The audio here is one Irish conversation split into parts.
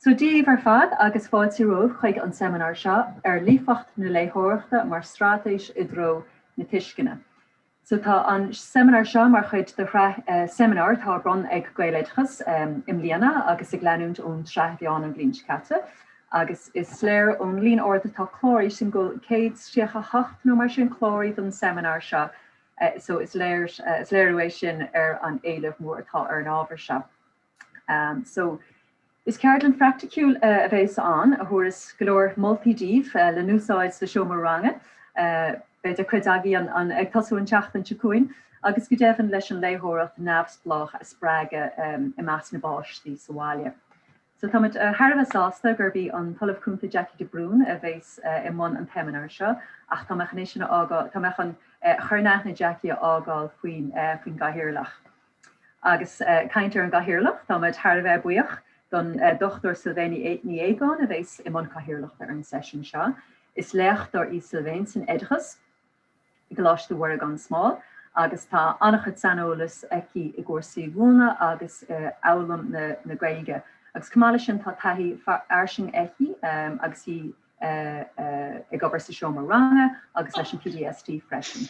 So Dia daoibh ar fad agus fáilte romhaibh chuig an seimineár seo ar líofacht na léitheoireachta mar straitéis i dtreo na tuisceana. So tá an seimineár seo mar chuid de shraith seimineár atá ar bun ag Gaeloideachas i mbliana agus ag leanúint ón tsraith a bhí ann an bhliain seo caite agus is léir ón líon ard atá cláraithe sin go bhfuil 138 nó mar sin cláraithe don seimineár seo so is léir is léiriú é sin ar an éileamh mór atá ar an ábhar seo. So, is ceardlann phraiticiúil a bheas ann, a thabharfas go leor moltaí daoibh le n-úsáid sa seomra ranga, b'fhéidir cuid agaibh an ag tosú an tseachtain seo chugainn, agus go deimhin leis an léitheoireacht neamhspleách a spreagadh i measc na bpáistí sa bhaile. So táimid thar a bheith sásta gurb í an tOllamh Cúnta Jackie de Brún a bheas i mbun an tseimineáir seo ach tá mé chun é sin a fhágáil, tá mé chun cur in aithne Jackie a fhágáil faoin faoin gcathaoirleach. Agus caint ar an gcathaoirleach, táimid thar a bheith buíoch don Dr Sylvain Ní Aogáin a bheas i mbun cathaoirleachta ar an seisiún seo. Is léachtóir í Sylvain san oideachas i gColáiste Mhuire gan Smál agus tá an-chuid saineolas aici i gcúrsaí mhúineadh agus fhoghlaim na Gaeilge. Agus chomh maith leis sin tá taithí fhairsing aici agus í ag obair sa seomra ranga agus leis an PDSD freisin.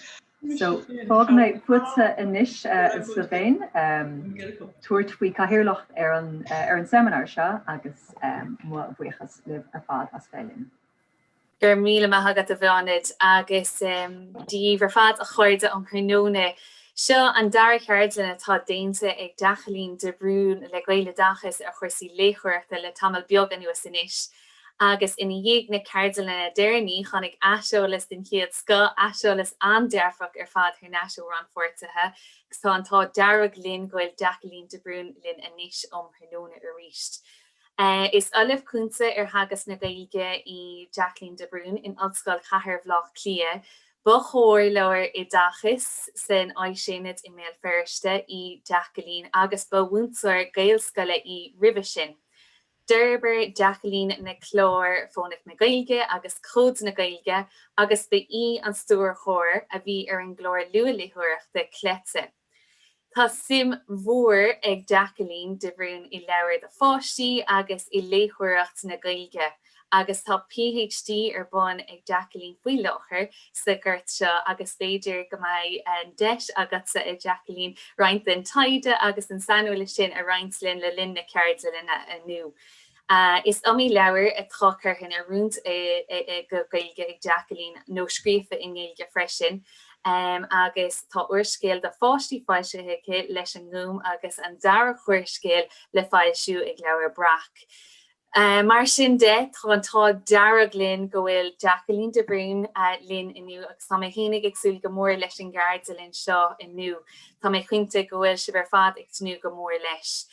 So fágfaidh mé fútsa anois Sylvain tabhairt faoi cathaoirleacht ar an ar an seimineár seo agus mo bhuíochas libh ar fad as bheith linn. Go raibh míle maith agat a Bhláthnaid agus Dia daoibh ar fad a chairde um thráthnóna. Seo an dara ceardlann atá déanta ag Jacqueline de Brún le Gaeloideachas ar chúrsaí léitheoireachta le tamall beag anuas anois. Agus ina dhiaidh na ceardlainne deireanaí, tháinig aiseolas den chéad scoth, aiseolas an-dearfach ar fad thar n-ais ó rannpháirtithe. Agus tá an t-ádh dearg linn go bhfuil Jacqueline de Brún linn anois um thráthnóna arís. Is Ollamh Cúnta ar Theagasc na Gaeilge í Jacqueline de Brún in Ollscoil Chathair Bhaile Átha Cliath. Ba Chomhairleoir Oideachais san Áisaonad i mBéal Feirste í Jacqueline agus ba mhúinteoir Gaelscoile í roimhe sin. D'fhorbair Jacqueline na cláir Fónaic na Gaeilge agus Cód na Gaeilge agus ba í an stiúrthóir a bhí ar an gclár luathléitheoireachta Cleite. Tá suim mhór ag Jacqueline de Brún i leabhair do pháistí agus i léitheoireacht na Gaeilge agus tá PhD ar bun ag Jacqueline faoi láthair sa ghort seo agus b'fhéidir go mbeidh an deis agatsa, a Jacqueline, roinnt den taighde agus den saineolas sin a roinnt linn le linn na ceardlainne inniu. Is iomaí leabhar atá curtha in oiriúint go Gaeilge ag Jacqueline, nó scríofa i nGaeilge freisin, agus tá úrscéal do pháistí foilsithe aici leis an nGúm agus an dara húrscéal le foilsiú ag Leabhar Breac. Mar sin de, tá an t-ádh dearg linn go bhfuil Jacqueline de Brún linn inniu agus tá mé fhéinig ag súil go mór leis an gceardlann seo inniu. Tá mé cinnte go bhfuil sibh ar fad ag tnúth go mór leis.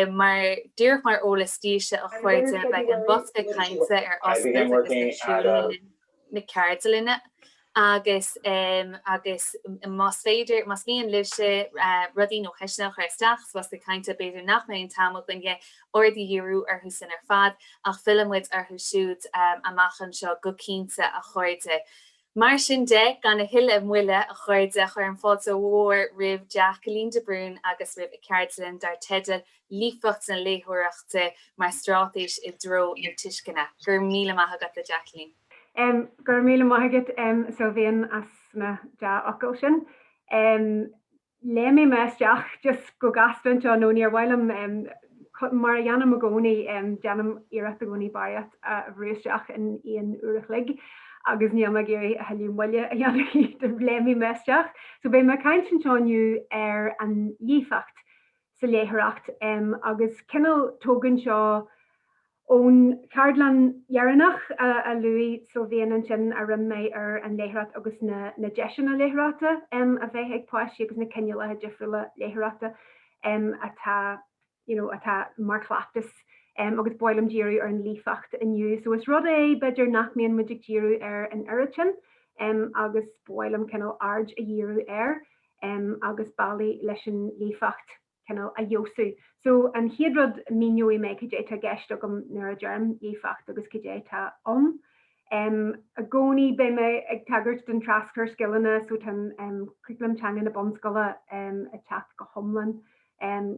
Mar, díreach mar eolas daoibhse, a chairde, beidh an bosca cainte ar oscailt agus ar siúl le linn na ceardlainne agus agus más féidir, más mian libhse rudaí nó ceisteanna a chur isteach sa bhosca cainte, b'fhéidir nach mbeidh an t-am againne aird a dhíriú orthu sin ar fad ach fillfidh muid orthu siúd amach anseo go cinnte, a chairde. Mar sin de, gan a thuilleadh moille, a chairde, cuirim fáilte mhór roimh Jacqueline de Brún agus roimh a ceardlann dar teideal Líofacht na Léitheoireachta mar Straitéis i dTreo na Tuisceana. Go raibh míle maith agat, a Jacqueline. Go raibh míle maith agat, Sylvain, as na dea-fhocail sin. Léimfidh mé isteach just go gasta anseo nó níor mhaith liom, mar a dhéanaim i gcónaí, déanaim iarracht i gcónaí barraíocht a bhrú isteach in aon uair a chloig agus níl mé ag iarraidh a thuilleadh moille a dhéanamh, léimfidh mé isteach. So beidh mé ag caint anseo inniu ar an líofacht sa léitheoireacht agus cineál tógann seo ón cheardlann dheireanach a luaigh Sylvain ansin a rinne mé ar an léitheoireacht agus na deiseanna léitheoireachta a bheith ag páistí agus na cineálacha difriúla léitheoireachta atá you know atá mar chleachtas agus ba mhaith liom díriú ar an líofacht inniu. So is rud é b'fhéidir nach mbíonn muid ag díriú air an oiread sin agus ba mhaith liom cineál aird a dhíriú air agus bealaí leis an líofacht cineál a fheabhsú. So an chéad rud míneoidh mé cad é atá i gceist agam nuair a deirim líofacht agus cad é atá ann. I gcónaí beidh mé ag tagairt don traschur scileanna so tá an curaclam teanga na bunscoile ag teacht go hiomlán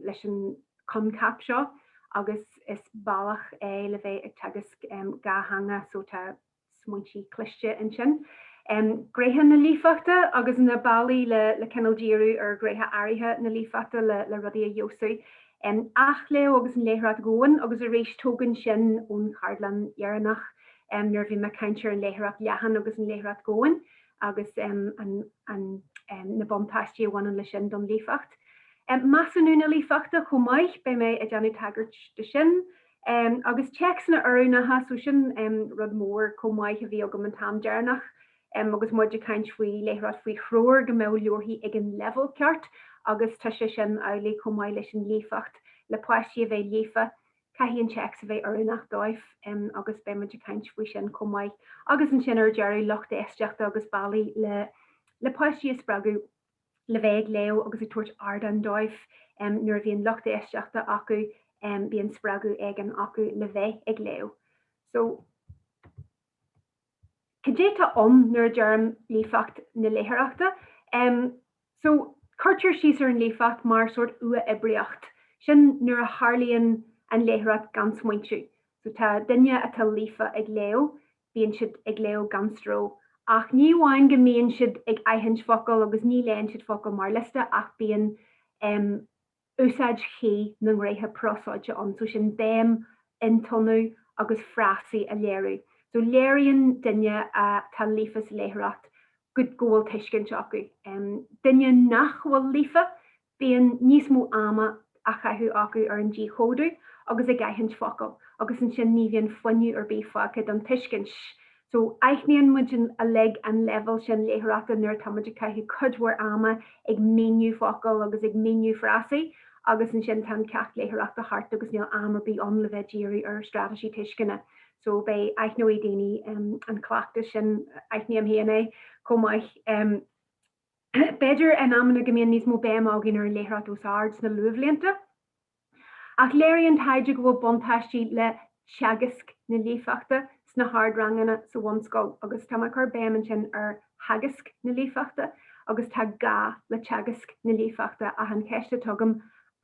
leis an coincheap seo. agus is bealach é le bheith ag teagasc 2 theanga so tá smaointe cliste ansin. Gnéithe na líofachta agus na bealaí le cineál díriú ar ghnéithe áirithe na líofachta le rudaí a fheabhsú. Athléamh agus an léitheoireacht dhomhain agus arís tógann sin ón cheardlann dheireanach nuair a bhí mé ag caint ar an léitheoireacht leathan agus an léitheoireacht dhomhain agus na buntáistí a bhaineann leis sin don líofacht. Measúnú na líofachta chomh maith, beidh mé ag déanamh tagairt de sin. Agus téacsanna oiriúnacha, so sin rud mór chomh maith a bhí agam an t-am deireanach agus muid ag caint faoi léitheoireacht faoi threoir go mbeadh leabharthaí ag an leibhéal ceart agus tá sé sin amhlaidh chomh maith leis an líofacht, le páistí a bheith líofa, caithfidh an téacs a bheith oiriúnach dóibh agus beidh muid ag caint faoi sin chomh maith. Agus ansin ar deireadh lucht éisteachta agus bealaí le páistí a spreagadh. le bheith ag léamh agus ag tabhairt ardán dóibh. Nuair a bhíonn lucht éisteachta acu, bíonn spreagadh éigin acu le bheith ag léamh. So, cad é atá ann nuair a deirim líofacht na léitheoireachta? So, cuirtear síos ar an líofacht mar sórt uathoibríocht. Sin nuair a tharlaíonn an léitheoireacht gan smaointiú. So, tá duine atá líofa ag léamh, bíonn siad ag léamh gan stró. Ach ní amháin go mbíonn siad ag aithint focal agus ní léann siad focal mar liosta ach bíonn úsáid chuí na ngnéithe prosóide ann, so sin béim, intonú agus frásaí a léiriú. So léiríonn duine atá líofa sa léitheoireacht go go bhfuil tuiscint acu. Duine nach bhfuil líofa, Bíonn níos mó ama á chaitheamh acu ar an díchódú agus ag aithint focal agus ansin ní bhíonn fuinneamh ar bith fágtha don tuiscint. So, aithníonn muid uilig an leibhéal sin léitheoireachta nuair atá muid ag caitheamh cuid mhór ama ag míniú focal agus ag míniú frásaí agus ansin tá an ceacht léitheoireachta thart agus níl am ar bith ann le bheith díriú ar straitéisí tuisceana. So, beidh, aithneoidh daoine an cleachtas sin, aithním féin é chomh maith. B'fhéidir in amanna go mbíonn níos mó béim againn ar an léitheoireacht os ard sna luathbhlianta, ach léiríonn taighde go bhfuil buntáistí le teagasc na líofachta sna hardranganna sa bhunscoil agus tá mé ag cur béim ansin ar theagasc na líofachta agus tá gá le teagasc na líofachta ach an cheist atá agam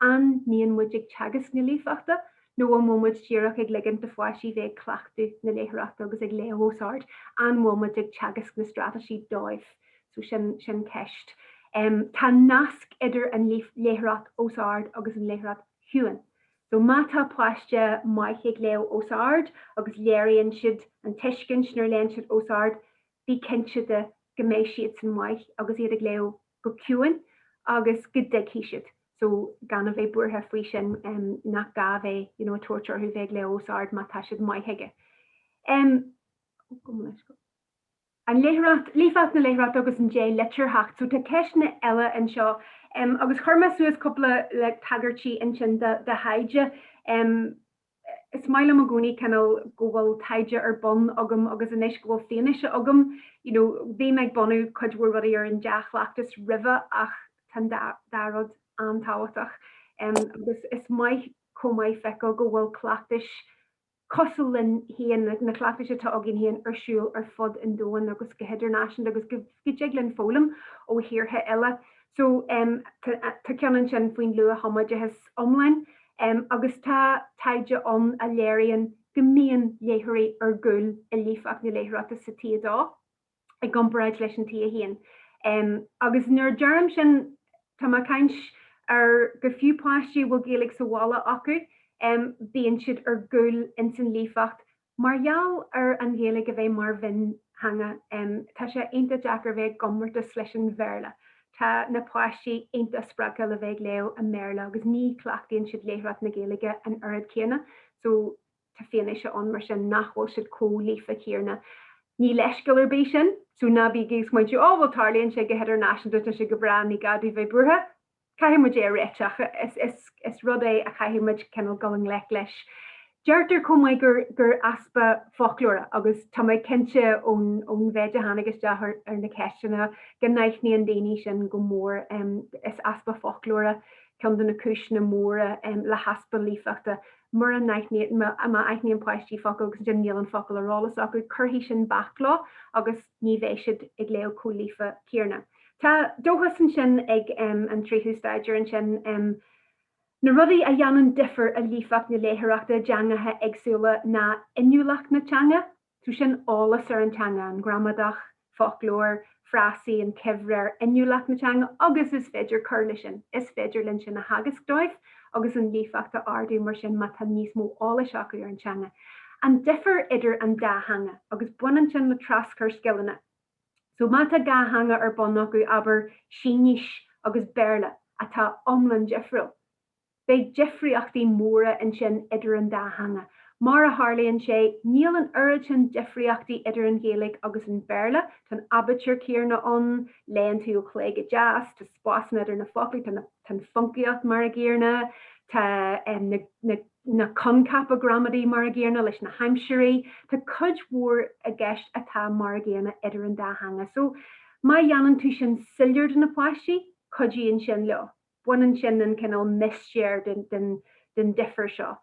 an mbíonn muid ag teagasc na líofachta nó an bhfuil muid díreach ag ligint do pháistí bheith ag cleachtadh na léitheoireachta agus ag léamh os ard? An bhfuil muid ag teagasc na straitéisí dóibh? So sin, sin ceist. Tá nasc idir an léitheoireacht os ard agus an léitheoireacht chiúin. So má tá páiste maith ag léamh os ard agus léiríonn siad an tuiscint nuair a léann siad os ard, bí cinnte de go mbeidh siadsan maith agus iad ag léamh go ciúin agus go dtuigfidh siad. So gan a bheith buartha faoi sin, nach gá a bheith you know ag tabhairt orthu bheith ag léamh os ard má tá siad maith aige. An léitheoireacht, líofacht na léitheoireachta agus an dea-litearthacht. So tá ceisteanna eile anseo agus chuir mé suas cúpla like tagairtí ansin do thaighde. Is maith liom i gcónaí cineál go bhfuil taighde ar bun agam agus anois go bhfuil fianaise agam, you know, bhí mé ag bunú cuid mhór rudaí ar an dea-chleachtas roimhe ach tá an dá rud an-tábhachtach agus is maith chomh maith feiceáil go bhfuil cleachtais cosúil linn féin, na cleachtais atá againn féin ar siúl ar fud an domhain agus go hidirnáisiúnta agus go dtig linn foghlaim ó thíortha eile. So tá ceann ansin faoin luath-thumoideachas iomlán agus tá taighde ann a léiríonn go mbíonn léitheoirí ar gcúl i líofacht na léitheoireachta sa T2 i gcomparáid leis an T1. Agus nuair a deirim sin tá mé ag caint ar go fiú páistí a bhfuil Gaeilge sa bhaile acu, bíonn siad ar gcúl ins an líofacht Mar gheall ar an Ghaeilge a bheith mar mhiontheanga, tá sé iontach deacair bheith i gcomórtas leis an Bhéarla. Tá na páistí iontach spreagtha le bheith ag léamh i mBéarla agus ní chleachtaíonn siad léitheoireacht na Gaeilge an oiread céanna so tá fianaise ann mar sin nach bhfuil siad chomh líofa céanna. Ní leithscéal ar bith sin so ná bígí ag smaointiú 'Ó bhuel tarlaíonn sé go hidirnáisiúnta, tá sé go breá, ní gá dúinn bheith buartha'. Caithfidh muid é a réiteach. Is rud é a chaithfidh muid cineál dul i ngleic leis. Deirtear chomh maith gur gur easpa foclóra agus tá mé cinnte ón ón mhéid a tháinig isteach ar ar na ceisteanna go n-aithníonn daoine sin go mór. Is easpa foclóra ceann de na cúiseanna móra le heaspa líofachta. Mura n-aithníonn, má aithníonn páistí focal agus ansin níl an focal ar eolas acu, cuirfidh sin bac leo agus ní bheidh siad ag léamh chomh líofa céanna. Tá dóchas ansin ag an tríú staidéar ansin. Na rudaí a dhéanann difear i líofacht na léitheoireachta i dteangacha éagsúla ná inniúlacht na teanga, so sin eolas ar an teanga, an ghramadach, foclóir, frásaí, an chuibhréir, inniúlacht na teanga agus is féidir cur leis sin, is féidir linn sin a theagasc dóibh agus an líofacht a ardú mar sin má tá níos mó eolais acu ar an teanga. An difear idir an dá theanga, agus baineann sin le traschur scileanna. So má tá 2 theanga ar bun acu, abair Sínís agus Béarla, atá iomlán difriúil, beidh difríochtaí móra ansin idir an dá theanga. Mar a tharlaíonn sé, níl an oiread sin difríochtaí idir an Ghaeilge agus an Béarla, tá an aibítir céanna ann, léann tú ó chlé go deas, tá spásanna idir na foclaí, tá an phoncaíocht mar a gcéanna, tá na na coincheapa gramadaí mar a gcéanna leis na haimsirí. Tá cuid mhór i gceist atá mar a gcéanna idir an dá theanga. So, má dhéanann tú sin soiléir do na páistí, cuidíonn sin leo. Baineann sin an cineál mistéir den den den difear seo.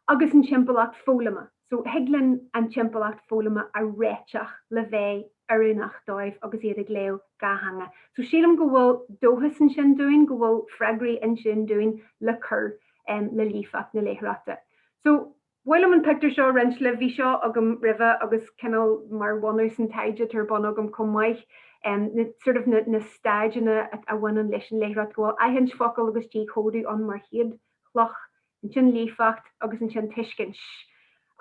Agus an timpeallacht foghlama. So, thig linn an timpeallacht foghlama a réiteach le bheith oiriúnach dóibh agus iad ag léamh 2 theanga. So, sílim go bhfuil dóchas ansin dúinn, go bhfuil freagraí ansin dúinn le cur le líofacht na léitheoireachta. So, ba mhaith liom an pictiúr seo a roinnt libh, bhí seo agam roimhe agus cineál mar bhunús an taighde atá ar bun agam chomh maith, na sort of na na staideanna a bhaineann leis an léitheoireacht, go bhfuil aithint focal agus díchódú ann mar chéad chloch, ansin líofacht agus ansin tuiscint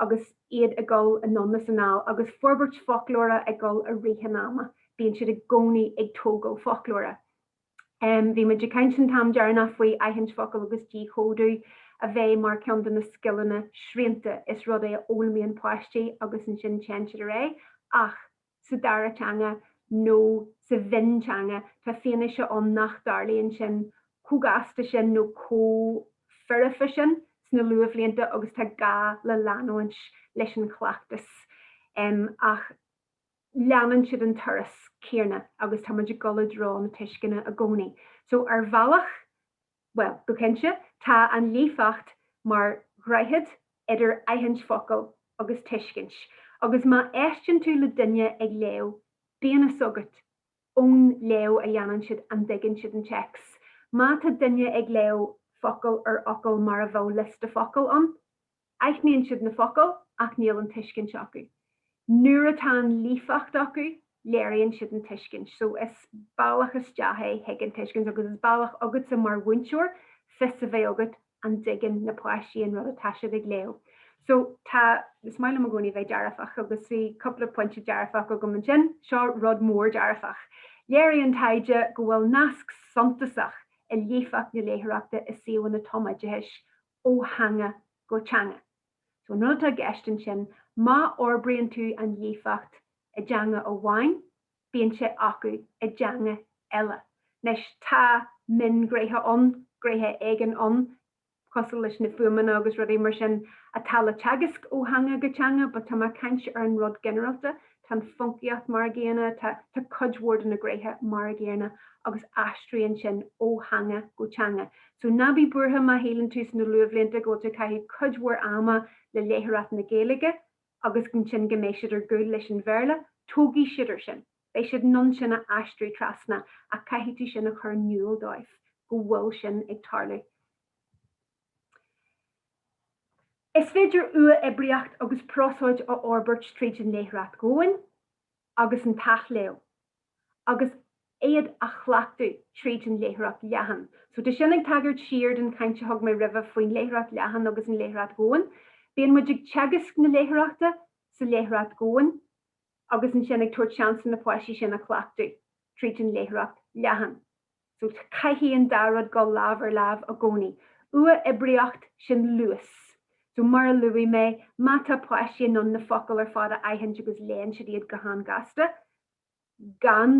agus iad ag dul anonn is anall agus forbairt foclóra ag dul i rith an ama, bíonn siad i gcónaí ag tógáil foclóra. Bhí muid ag caint an t-am deireanach faoi aithint focal agus díchódú a bheith mar cheann de na scileanna srianta. Is rud é a fhoghlaimíonn páistí agus ansin téann siad ar aghaidh ach sa dara teanga nó sa mhionteanga tá fianaise ann nach dtarlaíonn sin chomh gasta sin nó chomh foirfe sin sna luathbhlianta agus tá gá le leanúint leis an chleachtas. Ach. leanann siad an turas céanna agus tá muid ag dul i dtreo na tuisceana i gcónaí. So ar bhealach, bhuel, go cinnte, tá an líofacht mar dhroichead idir aithint focal agus tuiscint. Agus má éisteann tú le duine ag léamh, bíonn fhios agat ón léamh a dhéanann siad an dtuigeann siad an téacs. Má tá duine ag léamh focal ar fhocal mar a bheadh liosta focal ann, Aithníonn siad na focail ach níl an tuiscint acu. Nuair atá an líofacht acu, léiríonn siad an tuiscint. So is bealach isteach é chuig an tuiscint agus is bealach agatsa mar mhúinteoir fios a bheith agat an dtuigeann na páistí an rud atá siad ag léamh. So tá, is maith liom i gcónaí bheith dearfach agus bhí cúpla pointe dearfach agam ansin. Seo rud mór dearfach. Léirigh an taighde go bhfuil nasc suntasach i líofacht na léitheoireachta i suíomhanna tumoideachais ó theanga go teanga. So an rud atá i gceist ansin, má fhorbraíonn tú an líofacht i dteanga amháin, bíonn sé acu i dteanga eile. Anois, tá mionghnéithe ann, gnéithe éigin ann, cosúil leis na fuaimeanna agus rudaí mar sin, atá le teagasc ó theanga go teanga, but tá mé ag caint ar an rud ginearálta, tá an phoncaíocht mar a gcéanna, tá tá cuid mhór de na gnéithe mar a gcéanna agus aistríonn sin ó theanga go teanga. So ná bí buartha má shíleann tú sna luathbhlianta go bhfuil tú ag caitheamh cuid mhór ama le léitheoireacht na Gaeilge agus ansin go mbeidh siad ar gcúl leis an Bhéarla, tógfaidh siad ar sin. Beidh siad in ann sin a aistriú trasna ach caithfidh tú sin a chur in iúl dóibh go bhfuil sin ag tarlú. Is féidir uathoibríocht agus prosóid a fhorbairt tríd an léitheoireacht dhomhain agus an t-athléamh. agus iad a chleachtadh tríd an léitheoireacht leathan. So tá sin ag tagairt siar don chaint a thug mé roimhe faoin léitheoireacht leathan agus an léitheoireacht dhomhain. Bíonn muid ag teagasc na léitheoireachta sa léitheoireacht dhomhain agus ansin ag tabhairt seans do na páistí sin a chleachtadh tríd an léitheoireacht leathan. So caithfidh an dá rud dul lámh ar lámh i gcónaí. Uathoibríocht, sin luas. So mar a luaigh mé, má tá páistí in ann na focail ar fad a aithint agus léann siad iad go han-ghasta, gan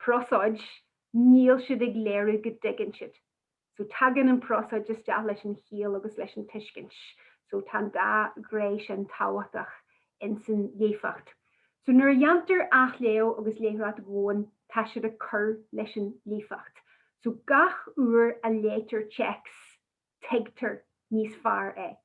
prosóid, níl siad ag léiriú go dtuigeann siad. So tagann an prosóid isteach leis an chiall agus leis an tuiscint. So tá an dá ghné sin tábhachtach insan líofacht. So nuair a dhéantar athléamh agus léitheoireacht dhomhain tá siad ag cur leis an líofacht. So gach uair a léitear téacs tuigtear níos fearr é.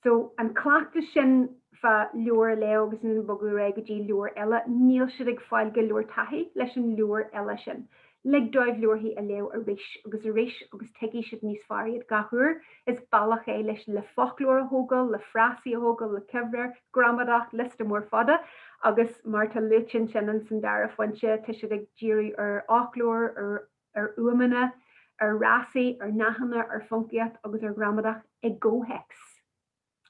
So, an cleachtas sin fá leabhar a léamh agus ansin bogadh ar aghaidh go dtí leabhar eile, níl siad ag fáil go leor taithí leis an leabhar eile sin. Lig dóibh leabharthaí a léamh arís agus arís agus tuigfidh siad níos fearr iad gach uair. Is bealach é leis le foclóir a thógáil, le frásaí a thógáil, le cuibhréir, gramadach, liosta mór fada. Agus mar atá luaite ansin ins an dara phointe, tá siad ag díriú ar fhoclóir, ar ar fhuaimeanna, ar fhrásaí, ar nathanna, ar phoncaíocht agus ar ghramadach i gcomhthéacs.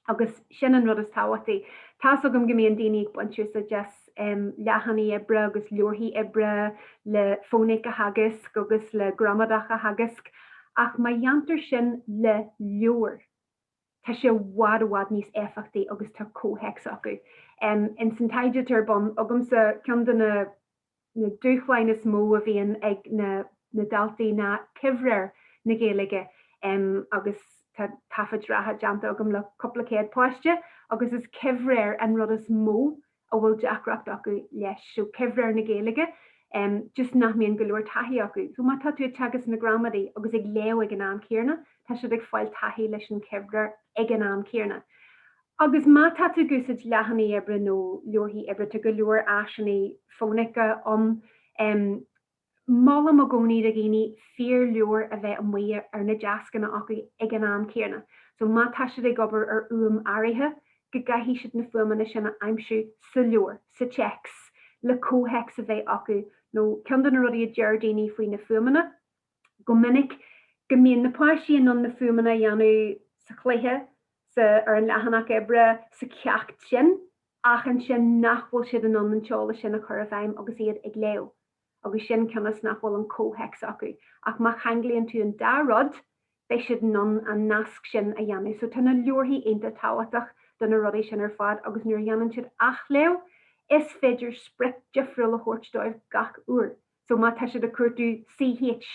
Agus sin an rud is tábhachtaí. Tá's agam go mbíonn daoine ag baint úsáid as leathanaigh oibre agus leabharthaí oibre le fónaic a theagasc agus le gramadach a theagasc, ach má dhéantar sin le leabhar, tá sé i bhfad i bhfad níos éifeachtaí agus tá comhthéacs acu. Ins an taighde atá ar bun agamsa, ceann de na na dúshláin is mó a bhíonn ag na na daltaí ná cuibhréir na Gaeilge agus tá taifid reatha déanta agam le cúpla céad páiste agus is cuibhréir an rud is mó a bhfuil deacracht acu leis. So cuibhréir na Gaeilge, just nach mbíonn go leor taithí acu. So má tá tú ag teagasc na gramadaí agus ag léamh ag an am céanna, tá siad ag fáil taithí leis an chuibhréir ag an am céanna. Agus má tá tú ag úsáid leathanaigh oibre nó leabharthaí oibre, tá go leor áiseanna fónaice ann. Molaim i gcónaí do dhaoine fíorleabhar a bheith amuigh ar na deascanna acu ag an am céanna. So má tá siad ag obair ar fhuaim áirithe, go gcaithfidh siad na fuaimeanna sin a aimsiú sa leabhar, sa téacs, le comhthéacs a bheith acu. Nó ceann de na rudaí a deir daoine faoi na fuaimeanna, go minic, go mbíonn na páistí in ann na fuaimeanna a dhéanamh sa chluiche, sa, ar an leathanach oibre, sa cheacht sin, ach ansin nach bhfuil siad in ann an t-eolas sin a chur i bhfeidhm agus iad ag léamh. Agus sin cionn is nach bhfuil an comhthéacs acu. Ach má cheanglaíonn tú an dá rud, beidh siad in ann an nasc sin a dhéanamh. So tá na leabharthaí iontach tábhachtach do na rudaí sin ar fad agus nuair a dhéanann siad athléamh, is féidir sprioc difriúil a thabhairt dóibh gach uair. So má tá siad ag cuartú CH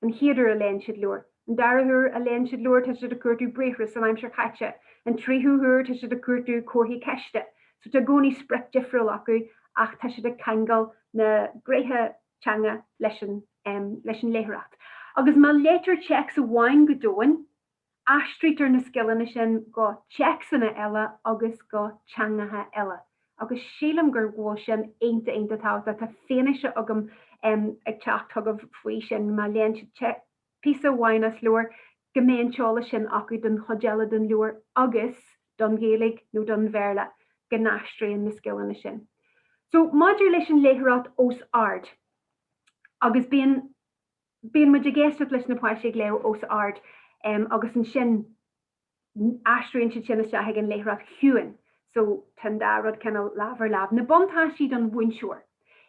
an chéad uair a léann siad leabhar, an dara huair a léann siad leabhar tá siad ag cuartú briathra san aimsir chaite, an tríú huair tá siad ag cuartú comharthaí ceiste. So tá i gcónaí sprioc difriúil acu ach tá siad ag ceangal na gnéithe teanga leis an leis an léitheoireacht. Agus má léitear téacs amháin go domhain, Aistrítear na scileanna sin go téacsanna eile agus go teangacha eile agus sílim gur go bhfuil sin iontach iontach tábhachtach. Tá fianaise agam ag teacht chugaibh faoi sin, má léann siad píosa amháin as leabhar, go mbeidh an t-eolas sin acu don chuid eile den leabhar agus don Ghaeilge nó don Bhéarla, go n-aistríonn na scileanna sin. So, maidir leis an léitheoireacht os ard, agus bíonn Bíonn muid ag éisteacht leis na páistí ag léamh os ard agus ansin aistríonn siad sin isteach ag an léitheoireacht chiúin so tá an dá rud cineál lámh ar lámh. Na buntáistí don mhúinteoir.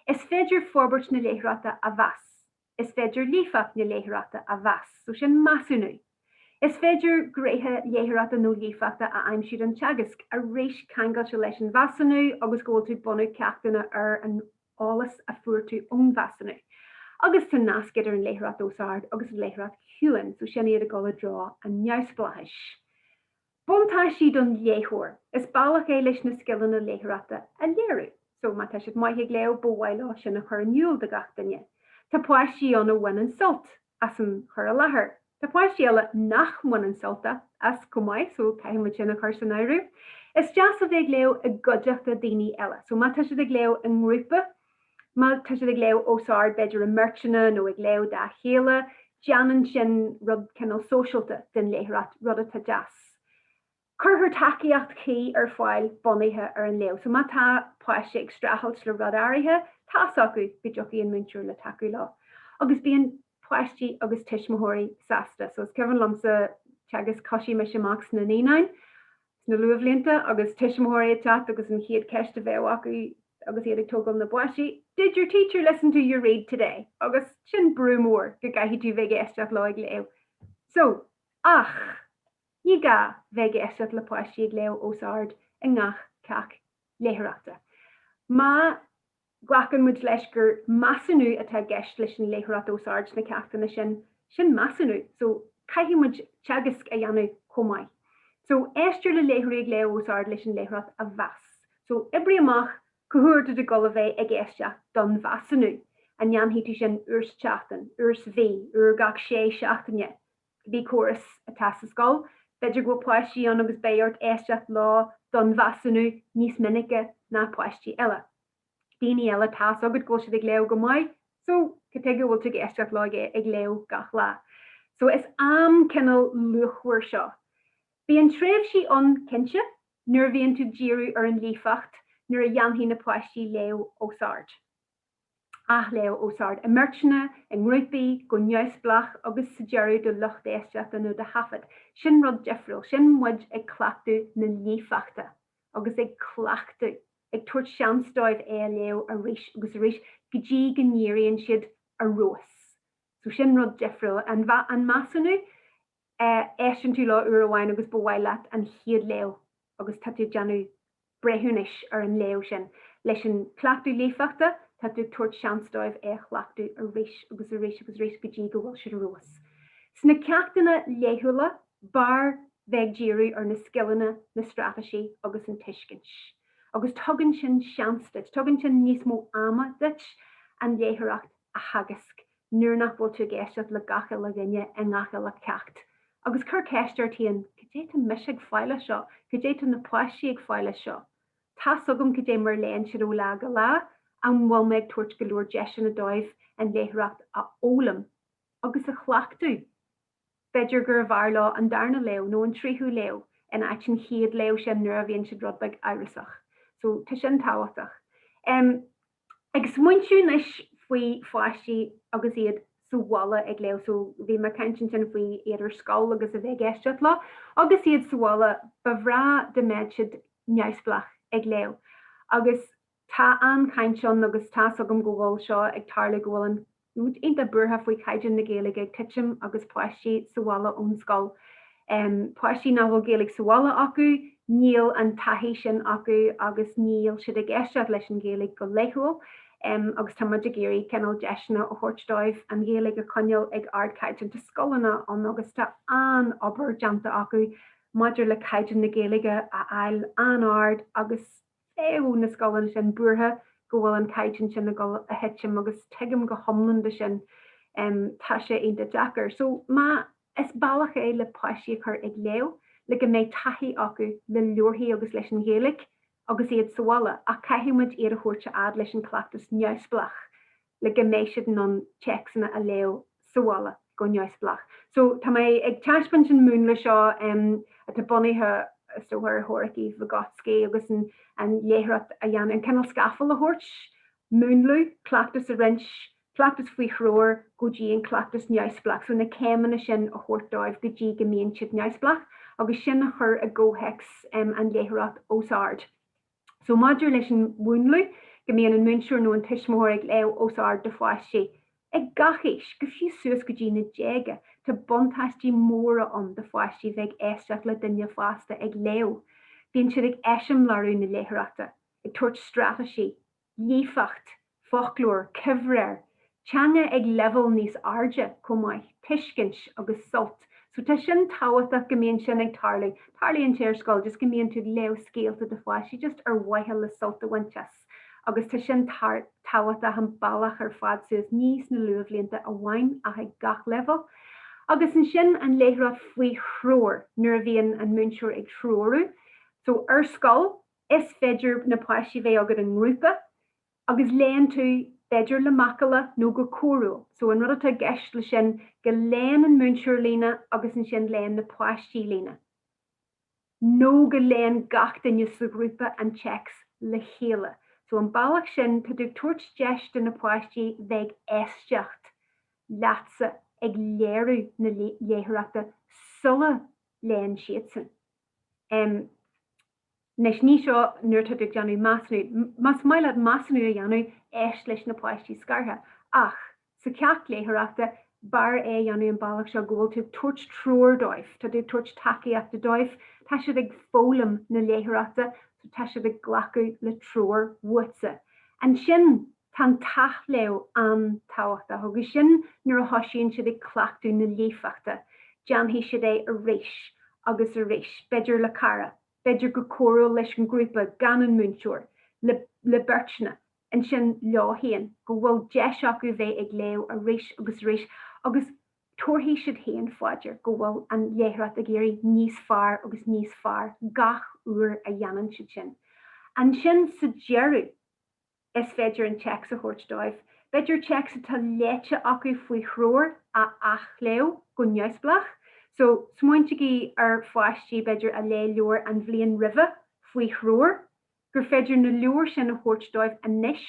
Is féidir forbairt na léitheoireachta a mheas. Is féidir líofacht na léitheoireachta a mheas. So sin measúnú. Is féidir gnéithe léitheoireachta nó líofachta a aimsiú don teagasc, arís ceangailte leis an mheasúnú agus go bhfuil tú ag bunú ceachtanna ar an eolas a fuair tú ón mheasúnú. Agus tá nasc idir an léitheoireacht os ard agus an léitheoireacht chiúin, so sin iad ag dul i dtreo an neamhspleáchais. Buntáistí don léitheoir. Is bealach é leis na scileanna léitheoireachta a léiriú. So má tá siad maith ag léamh, ba mhaith leo sin a chur in iúl do gach duine. Tá páistí ann a bhaineann sult as an chur i láthair. Tá páistí eile nach mbaineann sult as chomh maith so caithfidh muid sin a chur san áireamh. Is deas a bheith ag léamh i gcuideachta daoine eile. So má tá siad ag léamh i ngrúpa, má tá siad ag léamh os ard b'fhéidir i mbeirteanna nó ag léamh dá chéile, déanann sin rud cineál sóisialta den léitheoireacht, rud atá deas. Cuirtear tacaíocht chuí ar fáil bunaithe ar an léamh. So má tá páiste ag streachailt le rud áirithe, tá's acu go dtiocfaidh an múinteoir le tacú leo. Agus bíonn páistí agus tuismitheoirí sásta. So is cuimhin liomsa teagasc, thoisigh mise amach sna naíonáin, sna luathbhlianta agus tuismitheoirí ag teacht agus an chéad cheist a bheadh acu agus iad ag tógáil na bpáistí, Did your teacher listen to you read today? Agus sin brú mór go gcaithfidh tú bheith ag éisteacht leo ag léamh. So, ach! Ní gá bheith ag éisteacht le páistí ag léamh os ard i ngach ceacht léitheoireachta. Má ghlacann muid leis gur measúnú atá i gceist leis an léitheoireacht os ard sna ceachtanna sin, sin measúnú, so caithfidh muid teagasc a dhéanamh chomh maith. So éistear le léitheoirí ag léamh os ard leis an léitheoireacht a mheas. So oibrigh amach cá huair atá tú ag dul a bheith ag éisteacht don mheasúnú. An ndéanfaidh tú sin uair sa tseachtain, uair sa mhí, uair gach sé seachtaine? cibé córas atá sa scoil. B'fhéidir go bhfuil páistí ann agus beidh ort éisteacht leo don mheasúnú níos minice ná páistí eile. Daoine eile, tá's agat go bhfuil siad ag léamh go maith. So, cad tuige a bhfuil tú ag éisteacht leo ag léamh gach lá? So, is am cineál luachmhar seo. Bíonn tréimhsí ann, cinnte, nuair a bhíonn tú ag díriú ar an líofacht, nuair a dhéanfaidh na páistí léamh os ard. Athléamh os ard, i mbeirteanna, i ngrúpaí, go neamhspleách agus sa deireadh do lucht éisteachta nó do thaifead. Sin rud difriúil. Sin muid ag cleachtadh na líofachta agus ag cleachtadh, ag tabhairt seans dóibh é a léamh arís agus arís go dtí go n-éiríonn siad ar fheabhas. So sin rud difriúil. An measúnú, éisteann tú leo uair amháin agus ba mhaith leat an chéad léamh agus tá tú ag déanamh breithiúnais ar an léamh sin. Leis an cleachtadh líofachta, tá tú ag tabhairt seans dóibh é a chleachtadh arís agus arís agus arís go dtí go bhfuil siad ar fheabhas. Sna ceachtanna laethúla, b'fhearr bheith ag díriú ar na scileanna, na straitéisí agus an tuiscint. Agus tugann sin seans duit, tugann sin níos mó ama duit an léitheoireacht a theagasc nuair nach bhfuil tú ag éisteacht le gach uile dhuine i ngach uile ceacht. Agus cuir ceist ort féin, cad é tá mise ag fáil as seo? Cad é tá na páistí ag fáil as seo? Tá's agam cad é mar a léann siad ó lá go lá, an bhfuil mé ag tabhairt go leor deiseanna dóibh an léitheoireacht a fhoghlaim agus a chleachtadh? B'fhéidir gurbh fhearr leo an darna léamh nó an tríú léamh in áit an chéad léamh sin nuair a bhíonn siad rud beag amhrasach. So tá sin tábhachtach. Ag smaointiú anois faoi pháistí agus iad sa bhaile ag léamh, so bhí mé ag caint ansin faoi iad ar scoil agus a bheith ag éisteacht leo, agus iad sa bhaile, ba bhreá dá mbeadh siad neamhspleách ag léamh. Agus tá an-chaint ann agus tá's agam go bhfuil seo ag tarlú go bhfuil an muid iontach buartha faoi chaighdeán na Gaeilge ag titim agus páistí sa bhaile ón scoil. Páistí nach bhfuil Gaeilge sa bhaile acu, níl an taithí sin acu agus níl siad ag éisteacht leis an Ghaeilge go laethúil agus tá muid ag iarraidh cineál deiseanna a thabhairt dóibh an Ghaeilge a choinneáil ag ardchaighdeán. Tá scoileanna ann agus tá an-obair déanta acu maidir le caighdeán na Gaeilge a fháil an-ard agus bheadh na scoileanna sin buartha go bhfuil an caighdeán sin ag dul a thitim agus tuigim go hiomlán do sin. Tá sé iontach deacair. So má, is bealach é le páistí a chur ag léamh le go mbeidh taithí acu le leabharthaí agus leis an Ghaeilge agus iad sa bhaile ach caithfidh muid iad a thabhairt a fhad leis an cleachtas neamhspleách. le go mbeidh siad in ann téacsanna a léamh sa bhaile go neamhspleách. So tá mé ag taispeáint an múnla seo atá bunaithe is dócha ar theoiricí Vygotsky agus an an léitheoireacht a dhéanamh, an cineál scafall a thabhairt, múnlú, cleachtas a roinnt, cleachtas faoi threoir go dtí an cleachtas neamhspleách. So na céimeanna sin a thabhairt dóibh go dtí go mbíonn siad neamhspleách agus sin a chur i gcomhthéacs an léitheoireacht os ard. So maidir leis an mhúnlú, go mbíonn an múinteoir nó an tuismitheoir ag léamh os ard do pháistí, ag gach aois, go fiú suas go dtí na déaga, tá buntáistí móra ann do pháistí bheith ag éisteacht le duine fásta ag léamh. Bíonn siad ag eiseamláiriú na léitheoireachta, ag tabhairt straitéisí, líofacht, foclóir, cuibhréir, teanga ag leibhéal níos airde chomh maith, tuiscint agus sult. So tá sin tábhachtach go mbíonn sin ag tarlú. Tarlaíonn sé ar scoil just go mbíonn tú ag léamh scéalta do pháistí just ar mhaithe le sult a bhaint as agus tá sin tábhachtach an bealach ar fad suas, ní sna luathbhlianta amháin ach ag gach leibhéal. Agus ansin an léitheoireacht faoi threoir nuair a bhíonn an múinteoir ag treorú. So ar scoil, Is féidir na páistí bheith agat i ngrúpa agus léann tú b'fhéidir le macalla nó go córúil. So an rud atá i gceist le sin go léann an múinteoir líne agus ansin léann na páistí líne. Nó go léann gach duine sa ghrúpa an téacs le chéile. So an bealach sin tá tú ag tabhairt deis do na páistí bheith ag éisteacht leatsa ag léiriú na léitheoireachta sula léann siadsan. Em. Anois, ní seo nuair atá tú ag déanamh measúnú. Más maith leat measúnú a dhéanamh, éist leis na páistí scartha. Ach, sa cheacht léitheoireachta, b'fhearr é a dhéanamh an bealach seo go bhfuil tú ag tabhairt treoir dóibh, tá tú ag tabhairt tacaíochta dóibh, tá siad ag foghlaim na léitheoireachta, so tá siad ag glacadh le treoir uaitse. Ansin, tá an t-athléamh an-tábhachtach agus sin nuair a thosaíonn siad ag cleachtadh na líofachta. Déanfaidh siad é arís agus arís, b'fhéidir le cara, b'fhéidir go córúil leis an ngrúpa gan an múinteoir, le le beirteanna, ansin leo féin, go bhfuil deis acu bheith ag léamh arís agus arís agus tabharfaidh siad féin faoi dear go bhfuil an léitheoireacht ag éirí níos fearr agus níos fearr gach uair a dhéanann siad sin. Ansin sa deireadh, is féidir an téacs a thabhairt dóibh. B'fhéidir téacs atá léite acu faoi threoir a athléamh go neamhspleách. So, smaointígí ar pháistí, b'fhéidir, a léigh leabhar an bhliain roimhe faoi threoir, gur féidir na leabhair sin a thabhairt dóibh anois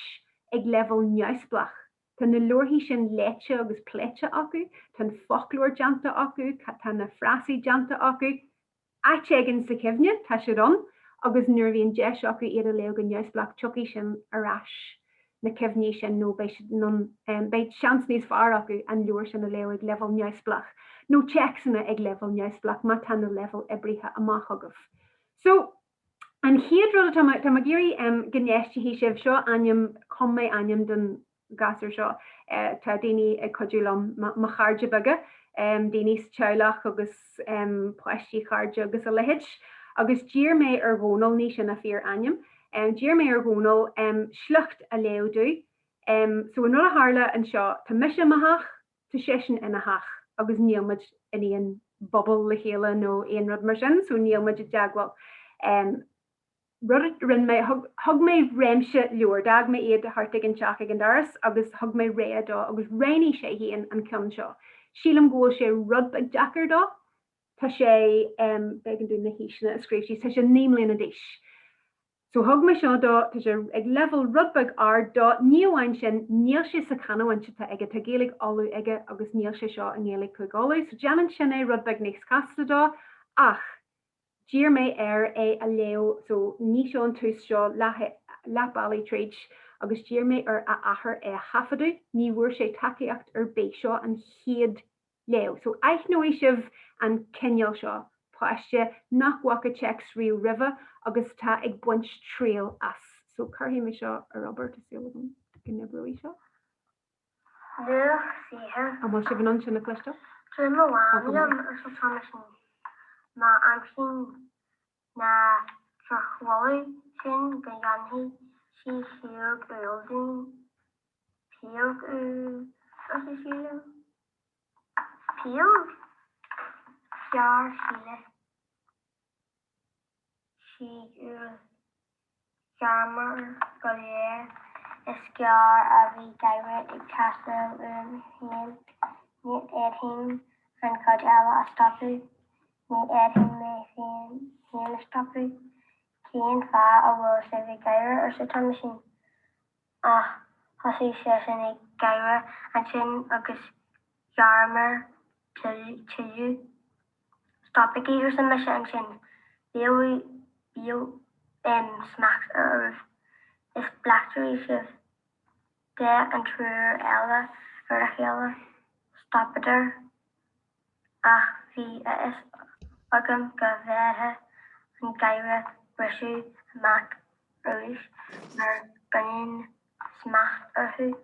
ag leibhéal neamhspleách. Tá na leabharthaí sin léite agus pléite acu, tá an foclóir déanta acu, tá na frásaí déanta acu. Áit éigin sa chuimhne, tá siad ann agus nuair a bhíonn deis acu iad a léamh go neamhspleách tiocfaidh sin ar ais, na cuimhní sin, nó beidh siad in ann, beidh seans níos fearr acu an leabhar sin a léamh ag leibhéal neamhspleách, nó téacsanna ag leibhéal neamhspleách má tá na leibhéil oibrithe amach agaibh. So, an chéad rud atá mé, tá mé ag iarraidh go n-éistfidh sibh, seo ainm, chum mé ainm don ghasúr seo. Tá daoine ag cuidiú liom, mo chairde beaga, daoine sa teaghlach agus páistí chairde agus a leithéid. Agus d'iarr mé ar Dhónal, ní sin a fíor-ainm, d'iarr mé ar Dhónal sliocht a léamh domh. So an rud a tharla anseo, tá mise i mo theach, tá seisean ina theach agus níl muid in aon bhubble le chéile nó aon rud mar sin, so níl muid i dteagmháil. Rud a rinne mé, thug mé réimse leabhar, d'fhág mé iad thart ag an teach ag an doras agus thug mé rogha dó agus roghnaigh sé féin an ceann seo. Sílim go bhfuil sé rud beag deacair dó, tá sé, b'éigean dúinn na haoiseanna a scríobh síos, tá sé 9 mbliana d'aois. So thug mé seo dó, tá sé ag leibhéal rud beag ard dó, ní amháin sin, níl sé sa chanúint atá aige, tá Gaeilge Uladh aige agus níl sé seo i nGaeilge Chúige Uladh, so déanann sin é rud beag níos casta dó ach, D'iarr mé air é a léamh so ní seo an tús seo leath leath bealaigh tríd agus d'iarr mé ar a athair é a thaifeadadh. Ní bhfuair sé tacaíocht ar bith. Seo an chéad léamh. So aithneoidh sibh an cineál seo páiste nach bhfaca téacs riamh roimhe agus tá ag baint triail as. So cuirfidh mé seo ar obair, tá súil agam go n-oibreoidh seo. Luach saothair. An bhfuil sibh in ann sin a chloisteáil? Tabhair mo mham liom, arsa Tomáisín, má aimsím na drochbholadh sin go ndéanfaidh sí síóg úll dúinn. Pióg úll, arsa Síle. Pióg? Ghearr Síle. Síog úll. Gháireamar go léir. Is gearr a bhí gáire ag teastáil uaim féin. Ní fhéadfainn an chuid eile a stopadh. Ní fhéadfainn mé féin a stopadh. Cén fáth a bhfuil sibh ag gáire? arsa Tomáisín. Ach thosaigh seisean ag gáire ansin agus gháireamar tuilleadh. Stopaigí, arsa mise ansin, bíodh, bíodh smacht oraibh. Is bleachtairí sibh. D'fhéach an triúr eile ar a chéile. Stopadar. Ach bhí a fhios agam go bhféadfadh an gáire briseadh amach arís mura gcoinneoinn smacht orthu.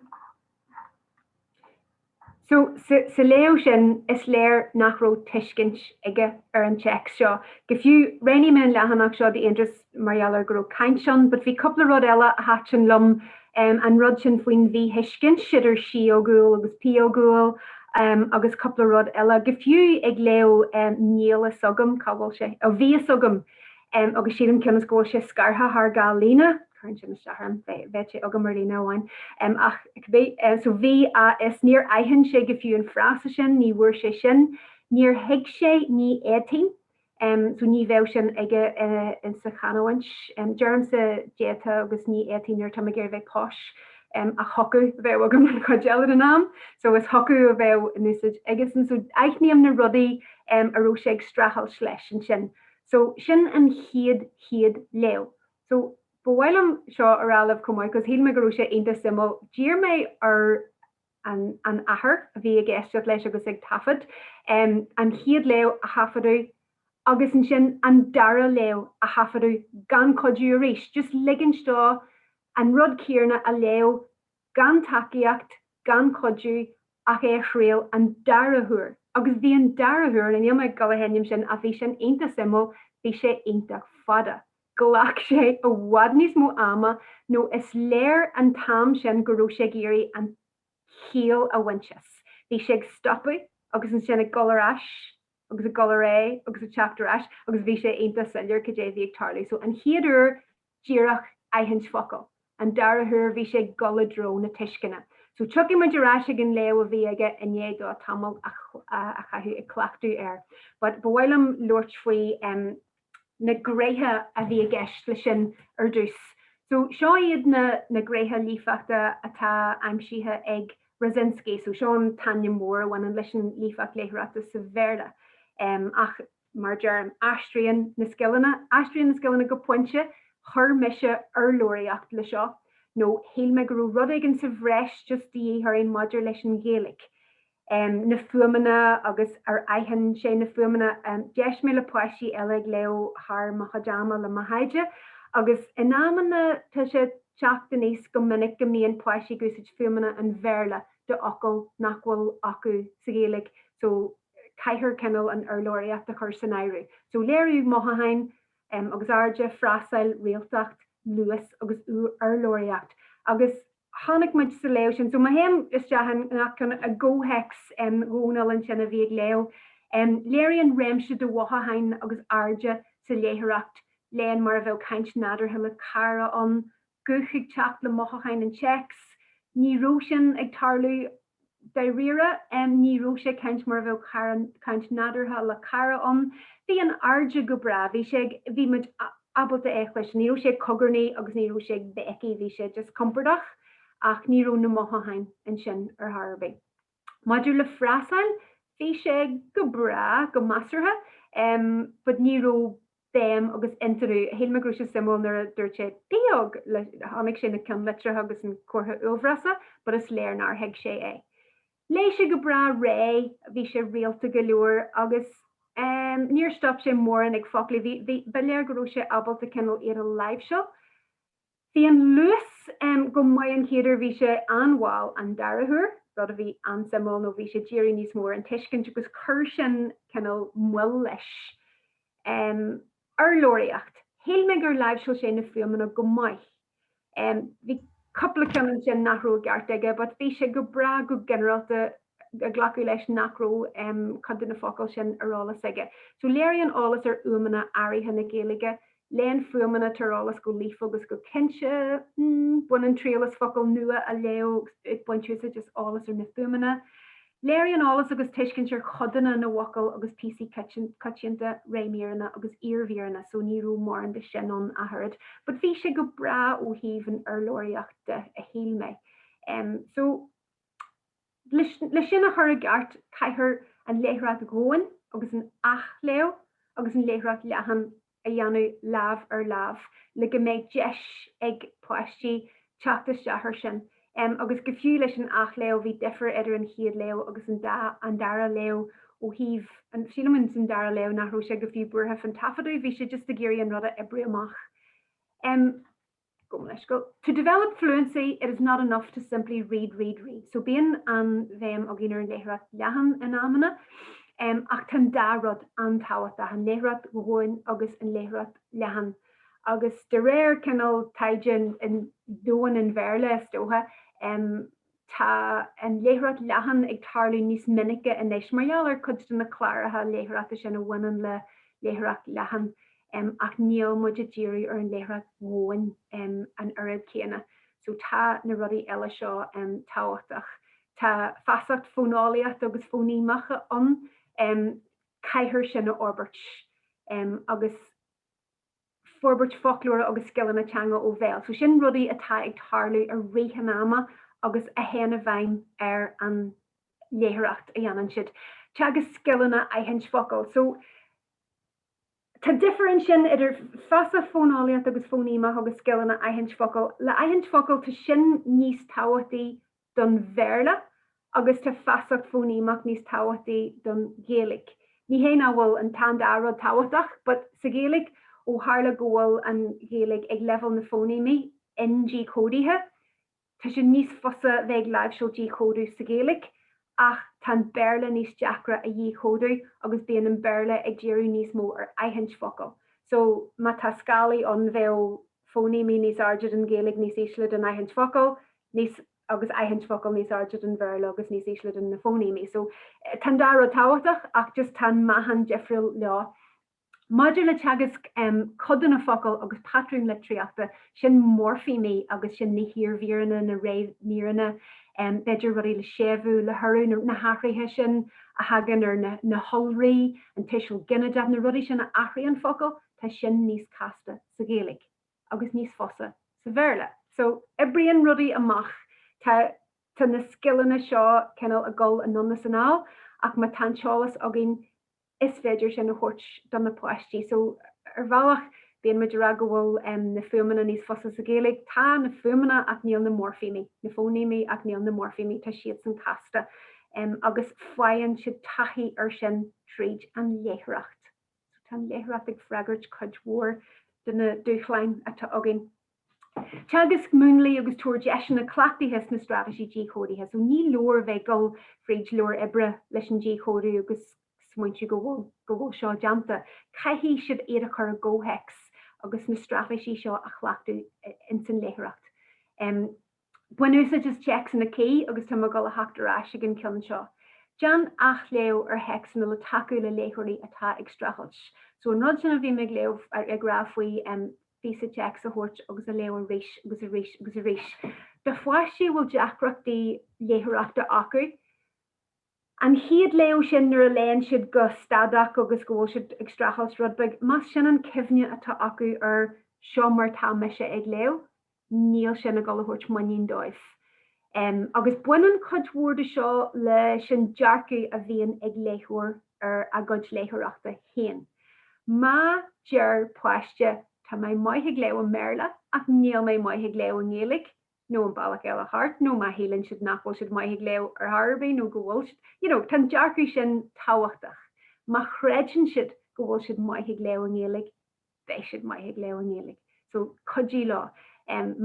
So, sa léamh sin, is léir nach raibh tuiscint aige ar an téacs seo. Go fiú, roghnaigh mé an leathanach seo d'aon turas mar gheall ar go raibh caint ann, but bhí cúpla rud eile a thaitin liom, an rud sin faoin mhíthuiscint idir síóg úll agus pióg úll, agus cúpla rud eile. Go fiú ag léamh níl fhios agam cá bhfuil sé, ó bhí fhios agam, agus sílim cionn is go bhfuil sé scartha thar dhá líne, cuireann sin isteach orm, bheadh sé agam ar líne amháin, ach cibé, so bhí a fhios, níor aithin sé go fiú an frása sin, ní bhfuair sé sin, níor thuig sé, ní fhéadfainn, so ní bheadh sin aige sa chanúint. Deirimse d'fhéadfadh agus ní fhéadfainn nuair atá mé ag iarraidh bheith posh, ach thiocfadh a bheadh agam an chuid eile den am, so is thiocfadh a bheadh in úsáid aigesan. So aithním na rudaí a raibh sé ag streachailt leis ansin. So, sin an chéad, chéad léamh. So, ba mhaith liom seo a rá libh chomh maith, 'cause shíl mé go raibh sé iontach suimiúil. D'iarr mé ar an, an athair a bhí ag éisteacht leis agus ag taifead, an chéad léamh a thaifeadadh agus ansin an dara léamh a thaifeadadh gan cuidiú arís, just ligint dó an rud céanna a léamh gan tacaíocht, gan cuidiú ach é a thriail an dara huair. Agus bhí an dara huair, níl mé ag dul a sheinm sin ach bhí sin iontach suimiúil, bhí sé iontach fada. Ghlac sé i bhfad níos mó ama nó is léir an t-am sin go raibh sé ag iarraidh an chiall a bhaint as. Bhí sé ag stopadh agus ansin ag dul ar ais agus ag dul ar aghaidh agus ag teacht ar ais agus bhí sé iontach soiléir cad é a bhí ag tarlú. So an chéad uair díreach aithint focal. An dara huair bhí sé ag dul i dtreo na tuisceana. So tiocfaidh muid ar ais ag an léamh a bhí aige i ndiaidh dó tamall a chaitheamh ag cleachtadh air. But ba mhaith liom labhairt faoi na gnéithe a bhí i gceist leis sin ar dtús. So seo iad na na gnéithe líofachta atá aimsithe ag Rasinski. So seo an t-ainm mór a bhaineann leis an líofacht léitheoireachta sa Bhéarla. Ach mar a deirim, aistríonn na scileanna, aistríonn na scileanna go pointe, chuir mise urlabhraíocht le seo, nó shíl mé go raibh rud éigin sa bhreis just de dhíth orainn maidir leis an Ghaeilge. Na fuaimeanna agus ar aithin sé na fuaimeanna. D'éist mé le páistí eile ag léamh thar mo chuid ama le mo thaighde agus in amanna tá sé ag teacht aníos go minic go mbíonn páistí ag úsáid fuaimeanna an Bhéarla d'fhocail nach bhfuil acu sa Ghaeilge so caithfear cineál an urlabhraíocht a chur san áireamh. So léiriú mothúcháin agus airde, frásáil, rialtacht, luas agus urlabhraíocht. Agus chonaic muid sa léamh sin, so má théim isteach i ngach ceann i gcomhthéacs Dhónaill ansin a bhí ag léamh, léiríonn réimse de mhothúcháin agus airde sa léitheoireacht, léann mar a bheadh caint nádúrtha le cara ann, guth ag teacht le mothúcháin an téacs. Ní raibh sin ag tarlú Dáiríre, ní raibh sé ag caint mar a bheadh caint nádúrtha le cara ann. Bhí an airde go breá, bhí sé ag, bhí muid ábalta é a chloisteáil. Ní raibh sé ag cogarnaigh agus ní raibh sé ag béicigh, bhí sé just compordach ach ní raibh na mothúcháin ansin ar chor ar bith. Maidir le frásáil, bhí sé go breá, go measartha, but ní raibh béim agus intonú. Shíl mé go raibh sé suimiúil nuair a dúirt sé pióg le, chonaic sé na ceannlitreacha agus an comhartha uaillbhreasa but is léir nár thuig sé é. Léigh sé go breá réidh, bhí sé rialta go leor agus em níor stop sé mórán ag foclaí, bhí, bhí, ba léir go raibh sé ábalta cineál iad a láimhseáil. Bhí an luas go maith an chéad uair, bhí sé an-mhall an dara huair, rud a bhí an-suimiúil nó bhí sé ag díriú níos mó ar an tuiscint agus chuir sin cineál moill leis. Urlabhraíocht, shíl mé gur láimhseáil sé na fuaimeanna go maith. Bhí cúpla ceann ansin nach raibh i gceart aige but bhí sé go breá go ginearálta ag glacadh leis nach raibh cuid de na focail sin ar eolas aige. So léiríonn eolas ar fhuaimeanna áirithe na Gaeilge, léann fuaimeanna atá ar eolas go líofa agus go cinnte, baineann triail as focail nua a léamh ag baint úsáid as eolas ar na fuaimeanna. Léiríonn eolas agus tuiscint ar chodanna na bhfocal agus píosaí coitianta, réimíreanna agus iarmhíreanna, so ní raibh mórán de sin ann ach oiread. But bhí sé go breá ó thaobh an urlabhraíocht de, a shíl mé. So. Le sin a chur i gceart, caithfear an léitheoireacht dhomhain agus an athléamh agus an léitheoireacht leathan a dhéanamh lámh ar láimh le go mbeidh deis ag páistí teacht isteach air sin. Agus go fiú leis an athléamh, bhí difear idir an chéad léamh agus an dara léamh ó thaobh, sílim ins an dara léamh nach raibh sé go fiú buartha fán taifeadadh, bhí sé just ag iarraidh an rud a oibriú amach. Gabh mo leithscéal. To develop fluency, it is not enough to simply read, read, read. So bíonn an-bhéim againn ar an léitheoireacht leathan in amanna, ach tá an dá rud an-tábhachtach, an léitheoireacht dhomhain agus an léitheoireacht leathan. Agus de réir cineál taighde domhain an Bhéarla, is dócha, Tá an léitheoireacht leathan ag tarlú níos minice anois mar gheall ar cuid de na cláracha léitheoireachta sin a bhaineann le léitheoireacht leathan ach níl muid ag díriú ar an léitheoireacht dhomhain an oiread céanna. So tá na rudaí eile seo tábhachtach. Tá feasacht fóineolaíochta agus fóinéimeach ann, caithfear sin a fhorbairt agus forbairt foclóra agus scileanna teanga ó bhéal. So sin rudaí atá ag tarlú i rith an ama agus a théann i bhfeidhm ar an léitheoireacht a dhéanann siad. Teagasc scileanna aithint focal. So tá difear ansin idir feasacht fóineolaíochta agus fóinéimeach agus scileanna aithint focal. Le aithint focal tá sin níos tábhachtaí don Bhéarla agus tá feasacht fóinéimeach níos tábhachtaí don Ghaeilge. Ní hé nach bhfuil an tá an dá rud tábhachtach, but sa Ghaeilge, ó tharla go bhfuil an Ghaeilge ag leibhéal na fóinéimí in-díchódaithe, tá sé níos fusa bheith ag láimhseáil díchódú sa Ghaeilge ach tá an Béarla níos deacra a dhíchódú agus bíonn an Béarla ag díriú níos mó ar aithint focal. So má tá scálaí ann bheadh fóinéimí níos airde don Ghaeilge níos ísle don aithint focal, níos agus aithint focal níos airde don Bhéarla agus níos ísle don na fóinéimí. So tá an dá rud tábhachtach ach just tá an meáchan difriúil leo. Maidir le teagasc codanna focal agus patrúin litríochta, sin moirféimí agus sin na hiarmhíreanna, na réimhíreanna. B'fhéidir rudaí le séimhiú, le hurú, na hathruithe sin a thagann ar na hiolraí, an tuiseal ginideach, na rudaí sin a athraíonn focal, tá sin níos casta sa Ghaeilge agus níos fusa sa Bhéarla. So, oibríonn rudaí amach. Tá tá na scileanna seo cineál ag dul anonn is anall ach má tá an t-eolas againn is féidir sin a thabhairt do na páistí. So, ar bhealach, bíonn muid ag rá go bhfuil na fuaimeanna níos fusa sa Ghaeilge. Tá na fuaimeanna ach níl na moirfímí, na fóinéimí ach níl na moirfímí, tá siadsan casta. Agus faigheann siad taithí ar sin tríd an léitheoireacht. So, tá an léitheoireacht ag freagairt cuid mhór de na dúshláin atá againn. Teagasc múnlaí agus tabhair deiseanna cleachtaithe sna straitéisí díchódaithe. So ní leor bheith ag dul fríd leabhar oibre leis an díchódú agus smaointiú go bhfuil go bhfuil seo déanta. Caithfidh sibh iad a chur i gcomhthéacs agus na straitéisí seo a chleachtadh ins an léitheoireacht. Bain úsáid as téacsanna cuí agus tá mé ag dul a theacht ar ais ag an ceann seo. Déan athléamh ar théacsanna le tacú le léitheoirí atá ag streachailt. So an rud sin a bhí mé ag léamh, ag rá faoi phíosa téacs a thabhairt agus a léamh arís agus arís agus arís. Do pháistí a bhfuil deacrachtaí léitheoireachta acu, An chéad léamh sin nuair a léann siad go stadach agus go bhfuil siad ag streachailt rud beag, más sin an cuimhne atá acu ar seo mar tá mise ag léamh, níl sin ag dul a thabhairt muinín dóibh. Agus baineann cuid mhór de seo leis an dearcadh a bhíonn ag léitheoir ar a gcuid léitheoireachta féin. Má deir páiste tá mé maith ag léamh i mBéarla ach níl mé maith ag léamh i nGaeilge, nó an bealach eile thart, nó má shíleann siad nach bhfuil siad maith ag léamh ar chor ar bith nó go bhfuil siad, you know, tá an dearcadh sin tábhachtach. Má chreideann siad go bhfuil siad maith ag léamh i nGaeilge, beidh siad maith ag léamh i nGaeilge. So, cuidigh leo.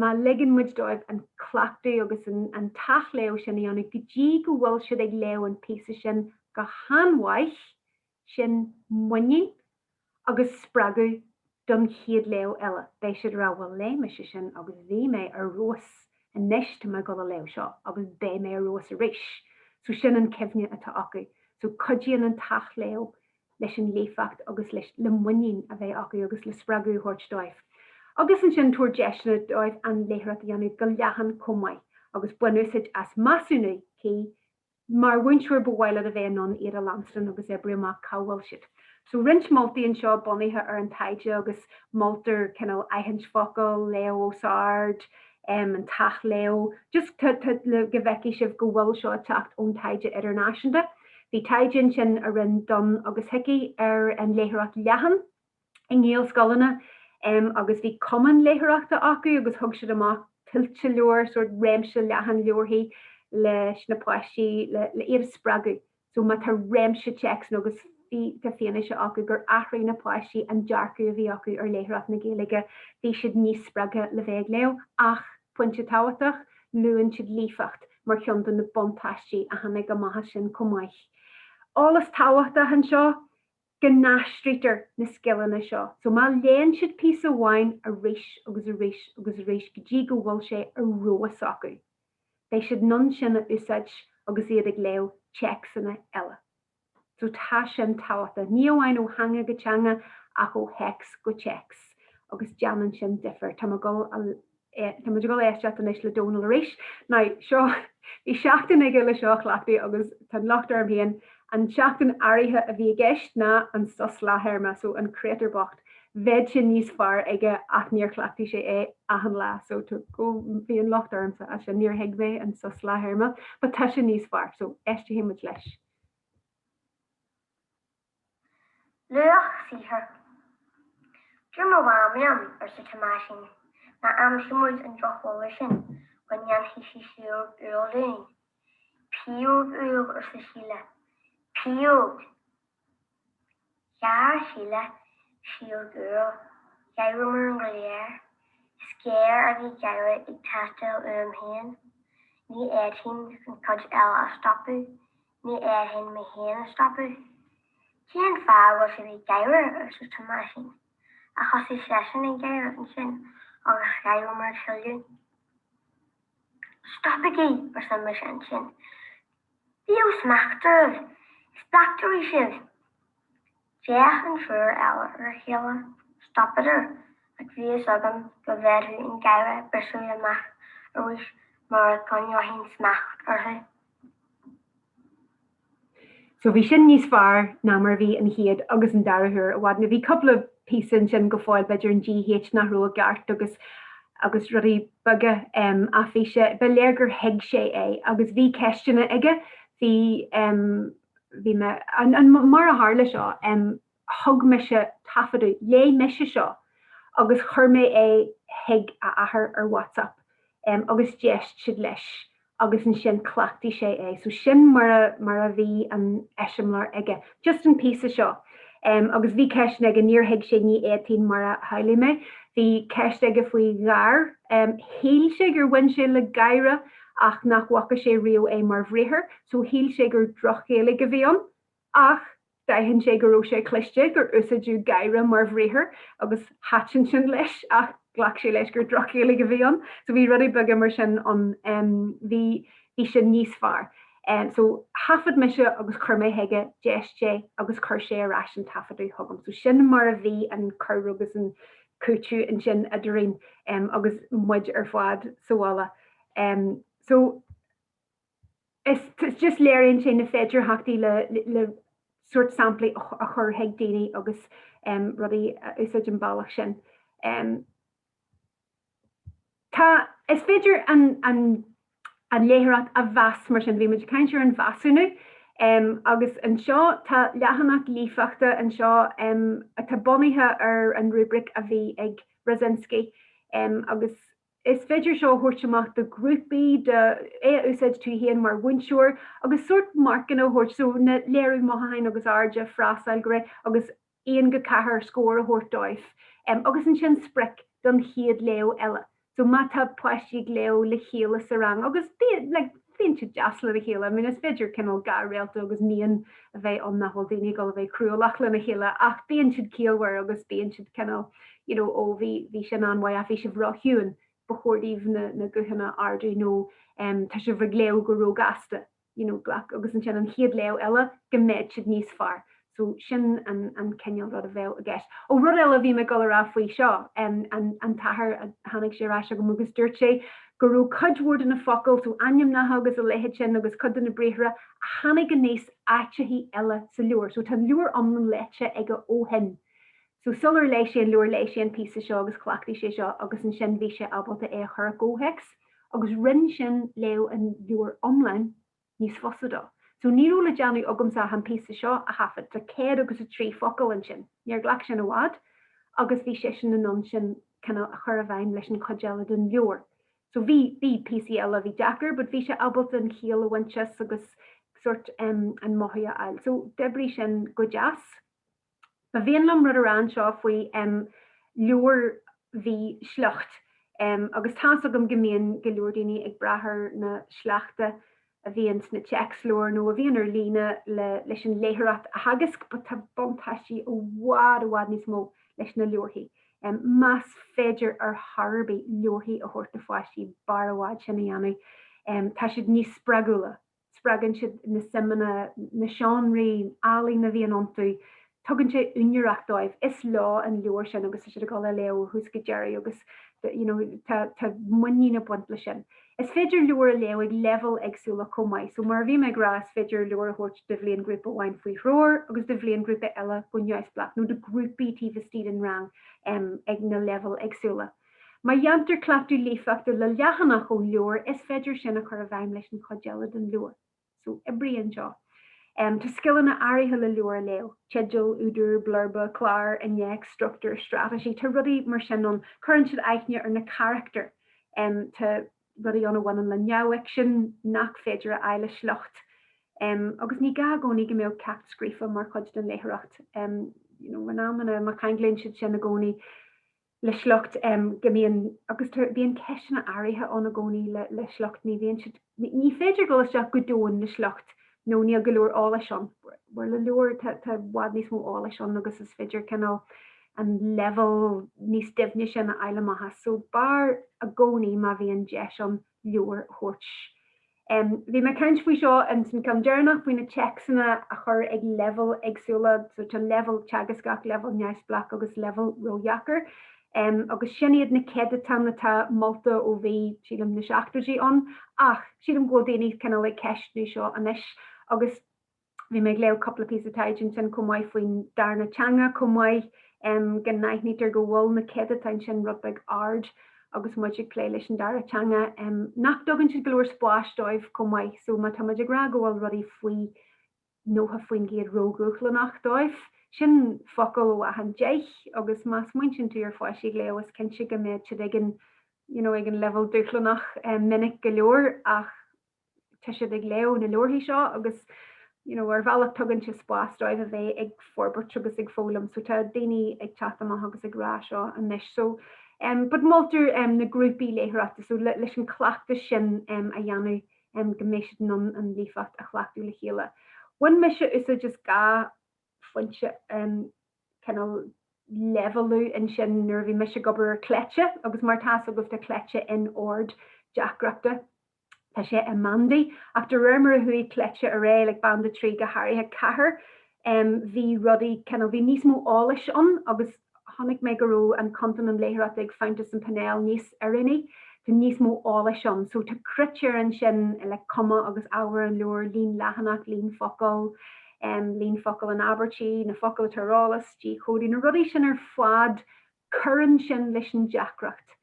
Má ligeann muid dóibh an cleachtadh agus an, an t-athléamh sin a dhéanamh go dtí go bhfuil siad ag léamh an píosa sin go han-mhaith, sin muinín agus spreagadh don chéad léamh eile. Beidh siad ag rá 'bhuel léigh mise sin agus bhí mé ar fheabhas, anois tá mé ag dul a léamh seo agus beidh mé ar fheabhas arís'. So sin an cuimhne atá acu. So cuidíonn an t-athléamh leis an líofacht agus leis, le muinín a bheith acu agus le spreagadh a thabhairt dóibh. Agus ansin tabhair deiseanna dóibh an léitheoireacht a dhéanamh go leathan chomh maith agus bain úsáid as measúnú cuí Mar mhúinteoir ba mhaith leat a bheith in ann iad a leanstan agus oibriú amach cá bhfuil siad. So roinnt moltaí anseo bunaithe ar an taighde agus moltar cineál aithint focal, léamh os ard, an t-athléamh, just tá tá le go bhfeicfidh sibh go bhfuil seo ag teacht ón taighde idirnáisiúnta. Bhí taighde ansin a rinne Dunne agus Hickey ar an léitheoireacht leathan. i nGaelscoileanna agus bhí cumann léitheoireachta acu agus thug siad amach tuilte leabhar, sórt réimse leathan leabharthaí leis na páistí le iad a spreagadh. So má tá réimse téacsanna agus bhí tá fianaise acu gur athraigh na páistí an dearcadh a bhí acu ar léitheoireacht na Gaeilge, bhí siad níos spreagtha le bheith ag léamh ach, pointe tábhachtach, luann siad líofacht mar cheann de na buntáistí a tháinig amach as sin chomh maith. Eolas tábhachtach anseo, go n-aistrítear na scileanna seo. So má léann siad píosa amháin arís agus arís agus arís go dtí go bhfuil sé ar fheabhas acu, beidh siad in ann sin a úsáid agus iad ag léamh téacsanna eile. So tá sin tábhachtach, ní amháin ó theanga go teanga ach ó théacs go téacs agus déanann sin difear. Tá mé ag dul a Tá muid ag dul a éisteacht anois le Dónal arís. Now, seo, bhí seachtain aige le seo a chleachtadh agus tá an locht orm féin, an tseachtain áirithe a bhí i gceist ná an sos leath-théarma, so an créatúr bocht, bheadh sé níos fearr aige ach níor chleachtaigh sé é achan lá, so tá, go, bhí an locht ormsa as sin, níor thuig mé an sos leath-théarma, but tá sé níos fearr, so éistfidh muid leis. Luach saothair. Deir mo mham liom, arsa Tomáisín, má aimsímid an drochbholadh sin, go ndéanfaidh sí síóg úll dúinn. Pióg úll, arsa Síle. Pióg! Ghearr Síle síóg úll. Gháireamar go léir. Is géar a bhí gáire ag teastáil uaim féin. Ní fhéadfainn an chuid eile a stopadh. Ní fhéadfainn mé féin a stopadh. Cén fáth a bhfuil sibh ag gáire? arsa Tomáisín. Ach thosaigh seisean ag gáire ansin agus gháireamar tuilleadh. Stopaigí! arsa mise ansin. Bíodh smacht oraibh! Is bleachtairí sibh! D'fhéach an triúr eile ar a chéile. Stopadar, ach bhí fhios agam go bhféadfadh an gáire briseadh amach arís. mar a gcoinneoinn smacht orthu. So bhí sin níos fearr ná mar a bhí an chéad agus an dara huair i bhfad. Now bhí cúpla píosa ansin go fóill, b'fhéidir an GH nach raibh i gceart agus agus rudaí beaga ach bhí sé, ba léir gur thuig sé é agus bhí ceisteanna aige, bhí bhí mé, an an mar a tharla seo thug mise taifeadadh, léigh mise seo agus chuir mé é chuig a athair ar WhatsApp agus d'éist siad leis agus ansin chleachtaigh sé é. So sin mar a, mar a bhí an eiseamláir aige. Just an píosa seo. Agus bhí ceisteanna aige, níor thuig sé ní fhéadfainn mar a shamhlaigh mé. Bhí ceist aige faoi gháir. Shíl sé gur bhain sé le gáire ach nach bhfaca sé riamh é mar bhriathar, so shíl sé gur droch-Ghaeilge a bhí ann. Ach d'aithin sé go raibh sé cliste, gur úsáideadh gáire mar bhriathar agus thaitin sin leis ach ghlac sé leis gur droch-Ghaeilge a bhí ann. So bhí rudaí beaga mar sin ann. Bhí, bhí sin níos fearr. So thaifead mise agus chuir mé chuige, d'éist sé agus chuir sé ar ais an taifeadadh chugam. So sin mar a bhí an cur agus an cúiteamh ansin eadrainn agus muid ar fad sa bhaile. So Is just léiríonn sé na féidearthachtaí le le sórt samplaí a chur chuig daoine agus rudaí a úsáid an bealach sin. Tá, is féidir an an an léitheoireacht a mheas mar sin, bhí muid ag caint ar an mheasúnú agus anseo tá leathanach líofachta anseo atá bunaithe ar an rúibric a bhí ag Rasinski agus Is féidir seo a thabhairt amach do ghrúpaí, do, é a úsáid tú féin mar mhúinteoir agus sórt marcanna a thabhairt, so na léiriú mothúcháin agus airde, frásáil go réidh agus 1-4 scór a thabhairt dóibh agus ansin sprioc don chéad léamh eile. So má tá páistí ag léamh le chéile sa rang agus bíonn, like, bíonn siad deas lena chéile, I mean is féidir cineál dhá réalta agus mian a bheith ann nach bhfuil daoine ag dul a bheith cruálach lena chéile ach bíonn siad ciallmhar agus bíonn siad cineál you know ó bhí bhí sin an-mhaith ach bhí sibh róchiúin, ba chóir daoibh na na guthanna a ardú nó em tá sibh ag léamh go róghasta you know glac agus ansin an chéad léamh eile go mbeidh siad níos fearr. So sin an an cineál rud a bheadh i gceist. Ó rud eile a bhí mé ag dul a rá faoi seo, an an t-athair a tháinig sé ar ais chugam agus dúirt sé go raibh cuid mhór de na focail, so ainmneacha agus a leithéid sin agus cuid de na briathra a tháinig aníos áiteachaí eile sa leabhar. So tá an leabhar iomlán léite aige ó shin. So sular léigh sé an leabhar léigh sé an píosa seo agus chleachtaigh sé seo agus ansin bhí sé ábalta é a chur i gcomhthéacs agus rinne sin léamh an leabhair iomláin níos fusa dó. So ní raibh le déanamh agamsa ach an píosa seo a thaifead. Tá 103 focal ansin. Níor ghlac sin i bhfad agus bhí seisean in ann sin cineál a chur i bhfeidhm leis an chuid eile den leabhar. So bhí, bhí píosaí eile a bhí deacair but bhí sé ábalta an chiall a bhaint as agus sórt em an mothú a fháil. So d'oibrigh sin go deas. Ba mhian liom rud a rá anseo faoi leabhair bhí sliocht agus tá's agam go mbíonn go leor daoine ag brath ar na sleachta a bhíonn sna téacsleabhair nó a bhíonn ar líne le leis an léitheoireacht a theagasc but tá buntáistí i bhfad i bhfad níos mó leis na leabharthaí. Más féidir ar chor ar bith leabharthaí a thabhairt do pháistí b'fhearr i bhfad sin a dhéanamh. Tá siad níos spreagúla. Spreagann siad na suimeanna, na seánraí ealaín a bhíonn iontu, tugann sé úinéireacht dóibh, is leo an leabhar sin agus tá siad ag dul á léamh ó thús go deireadh agus you know tá tá muinín ag baint leis sin. Is féidir leabhair a léamh ag leibhéil éagsúla chomh maith, so mar a bhí mé ag rá is féidir leabhar a thabhairt do bhliainghrúpa amháin faoi threoir agus do bhliainghrúpa eile go neamhspleách nó do ghrúpaí taobh istigh den rang ag na leibhéil éagsúla. Má dhéantar cleachtadh líofachta le leathanach ón leabhar, is féidir sin a chur i bhfeidhm leis an chuid eile den leabhar. So, oibríonn seo. Tá scileanna áirithe le leabhar a léamh, teideal, údar, blurba, clár, innéacs, struchtúr, straitéisí, tá rudaí mar sin ann. Cuireann siad aithne ar na carachtair. Tá rudaí ann a bhaineann le neamhfhicsean nach féidir a fháil i sliocht. Agus ní gá i gcónaí go mbeadh ceacht scríofa mar chuid den léitheoireacht. You know, in amanna, má cheanglaíonn siad sin i gcónaí, le sliocht go mbíonn, agus bíonn ceisteanna áirithe ann i gcónaí le sliocht, ní bhíonn siad, ní féidir dul isteach go domhain le sliocht nó níl go leor eolais ann. Where le leabhar tá i bhfad níos mó eolais ann agus is féidir cineál an leibhéal níos doimhne sin a fháil amach as. So b'fhearr i gcónaí má bhíonn deis ann leabhar a thabhairt Bhí mé ag caint faoi seo ins an ceann deireanach, faoi na téacsanna a chur ag leibhéil éagsúla, so tá leibhéal teagascach, leibhéal neamhspleách agus leibhéal ródheacair. Agus sin iad na céadatáin atá molta ó bhí, sílim, na seachtóidí ann. Ach sílim go bhfuil daoine cineál ag ceistniú seo anois agus bhí mé ag léamh cúpla píosa taighde ansin chomh maith faoin darna teanga chomh maith, go n-aithnítear go bhfuil na céadatáin sin rud beag ard agus muid ag plé leis an dara teanga, nach dtugann siad go leor spáis dóibh chomh maith. So má tá muid ag rá go bhfuil rudaí faoi 90% ródhúshlánach dóibh, sin focal ó achan deich agus má smaointíonn tú ar pháistí ag léamh is cinnte go mbeadh siad ag an you know ag an leibhéal dúshlánach minic go leor ach tá siad ag léamh na leabharthaí seo agus you know ar bhealach tugann sé spás dóibh a bheith ag forbairt agus ag foghlaim so tá daoine ag teacht amach agus ag rá seo anois so um but moltar um na grúpaí léitheoireachta so le, leis an cleachtas sin um a dhéanamh um go mbeidh siad in ann an líofacht a chleachtadh le chéile. Bhain mise úsáid as dhá phointe um cineál leibhéalú ansin nuair a bhí mise ag obair ar Cleite agus mar tá fhios agaibh tá Cleite in ord deacrachta. Tá sé i mbandaí, ach de réir mar a chuaigh Cleite ar aghaidh, like banda 3 go háirithe, 4, bhí rudaí cineál, bhí níos mó eolais ann agus chonaic mé go raibh an contanam léitheoireachta ag Fountas and Pinnell níos oiriúnaí, tá níos mó eolais ann. So tá critéir ansin le cuma agus ábhar an leabhair, líon leathanach, líon focal, líon focal in abairtí, na focail atá ar eolas, díchódú, na rudaí sin ar fad Cuireann sin leis an deacracht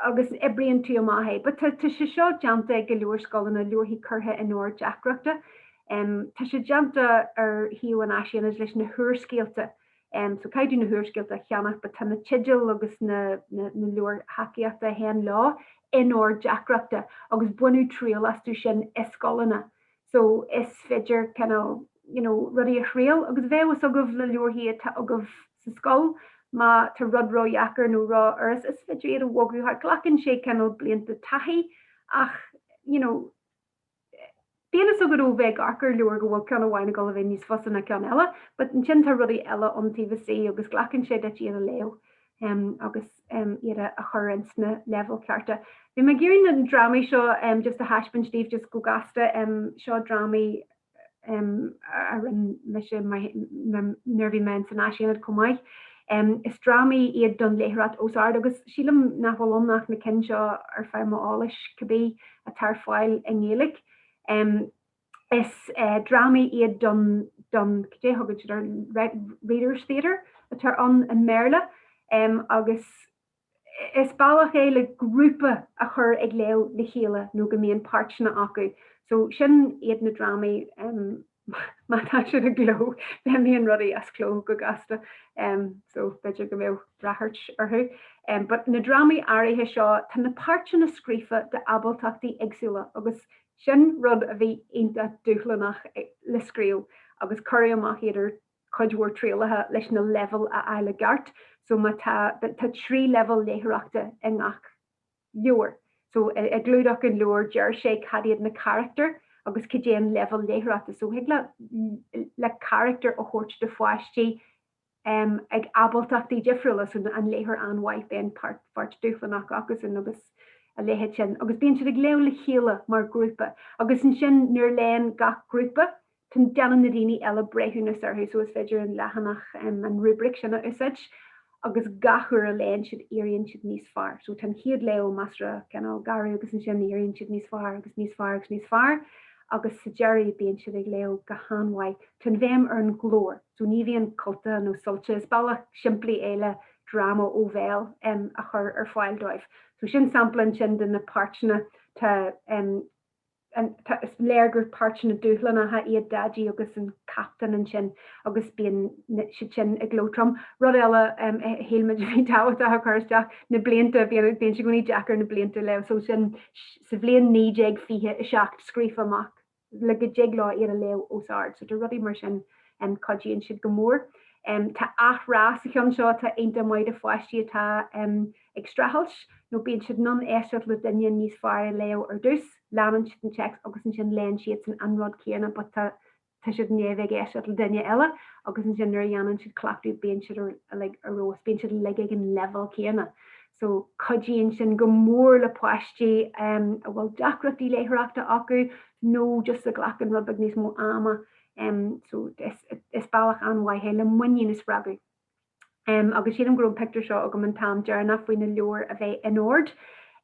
agus oibríonn tú amach é. But tá sé seo déanta ag go leor scoileanna, leabharthaí curtha in ord deacrachta. Tá sé déanta ar shuíomh an Áisaonaid leis na húrscéalta. So caithfidh tú na húrscéalta a cheannach but tá na teidil agus na leabhair thacaíochta a théann leo in ord deacrachta agus baineadh triail astu sin i scoileanna. So is féidir cineál you know rudaí a thriail agus bheadh fhios agaibh le leabharthaí atá agaibh sa scoil má tá rud ró-dheacair nó ró-fhurast is féidir iad a bhogadh thart. Glacann sé cineál blianta taithí ach you know bíonn fhios agat ó bheith ag amharc ar leabhar go bhfuil ceann amháin ag dul a bheith níos fusa ná ceann eile but ansin tá rudaí eile ann taobh istigh agus glacann sé duit iad a léamh. agus iad a chur ins na leibhéil cearta. Bhí mé ag iarraidh na drámaí seo just a thaispeáint daoibh just go gasta. Seo drámaí a rinne mise nuair a bhí mé ins an Áisaonad chomh maith. Is drámaí iad don léitheoireacht os ard agus sílim nach bhfuil ann ach na cinn seo ar feadh m'eolais cibé atá ar fáil i nGaeilge. Is drámaí iad don, don, cad é a thugann siad air, Readers Theatre atá ann i mBéarla agus is bealach é le grúpa a chur ag léamh le chéile nó go mbíonn páirteanna acu. So sin iad na drámaí, má tá siad i gcló, imíonn rudaí as cló go gasta so b'fhéidir go mbeadh ráchairt orthu. But na drámaí áirithe seo, tá na páirteanna scríofa d'ábaltachtaí éagsúla agus Sin rud a bhí iontach dúshlánach le scríobh agus cuireadh amach iad ar chuid mhór trialacha leis na leibhéil a fháil i gceart. So má tá, tá 3 leibhéal léitheoireachta i ngach leabhar. So i gclúdach an leabhair deir sé cad iad na carachtair agus cad é an leibhéal léitheoireachta. So thig leat le carachtair a thabhairt do pháistí ag ábaltachtaí difriúla, so an léitheoir an-mhaith, beidh an pháirt dúshlánach acusan agus a leithéid sin. Agus bíonn siad ag léamh le chéile mar ghrúpa. Agus ansin nuair a léann gach grúpa, déanann na daoine eile breithiúnas orthu, so is féidir an leathanach, an rúibric sin a úsáid agus gach uair a léann siad éiríonn siad níos fearr. So tá an chéad léamh measartha cineál garbh agus ansin éiríonn siad níos fearr agus níos fearr agus níos fearr agus sa deireadh bíonn siad ag léamh go han-mhaith. Tá an bhéim ar an ghlór. So ní bhíonn cultacha nó soilse, is bealach simplí é le dráma ó bhéal a chur ar fáil dóibh. So sin sampla ansin de na páirteanna tá tá is léir gur páirteanna dúshlánacha iad Daidí agus an Captaen ansin agus bíonn siad sin i gcló trom. Rud eile a shíl muid a bhí tábhachtach a chur isteach, na blianta, bíonn bíonn sé i gcónaí deacair na blianta a léamh. So sin sa bhliain 1927 scríofa amach. le go dtig leo iad a léamh os ard. So tá rudaí mar sin, cuidíonn siad go mór. Tá athrá sa cheann seo atá iontach maith do pháistí atá ag streachailt nó bíonn siad in ann éisteacht le duine níos fearr ag léamh ar dtús, leanann siad an téacs agus ansin léann siadsan an rud céanna but tá tá siad i ndiaidh a bheith ag éisteacht le duine eile agus ansin nuair a dhéanann siad cleachtadh bíonn siad uilig ar fheabhas, bíonn siad uilig ag an leibhéal céanna. So cuidíonn sin go mór le páistí a bhfuil deacrachtaí léitheoireachta acu nó just a ghlacann rud beag níos mó ama. So is bealach an-mhaith é le muinín a spreagadh. Agus sílim go raibh an pictiúr seo agam an t-am deireanach faoi na leabhair a bheith in ord.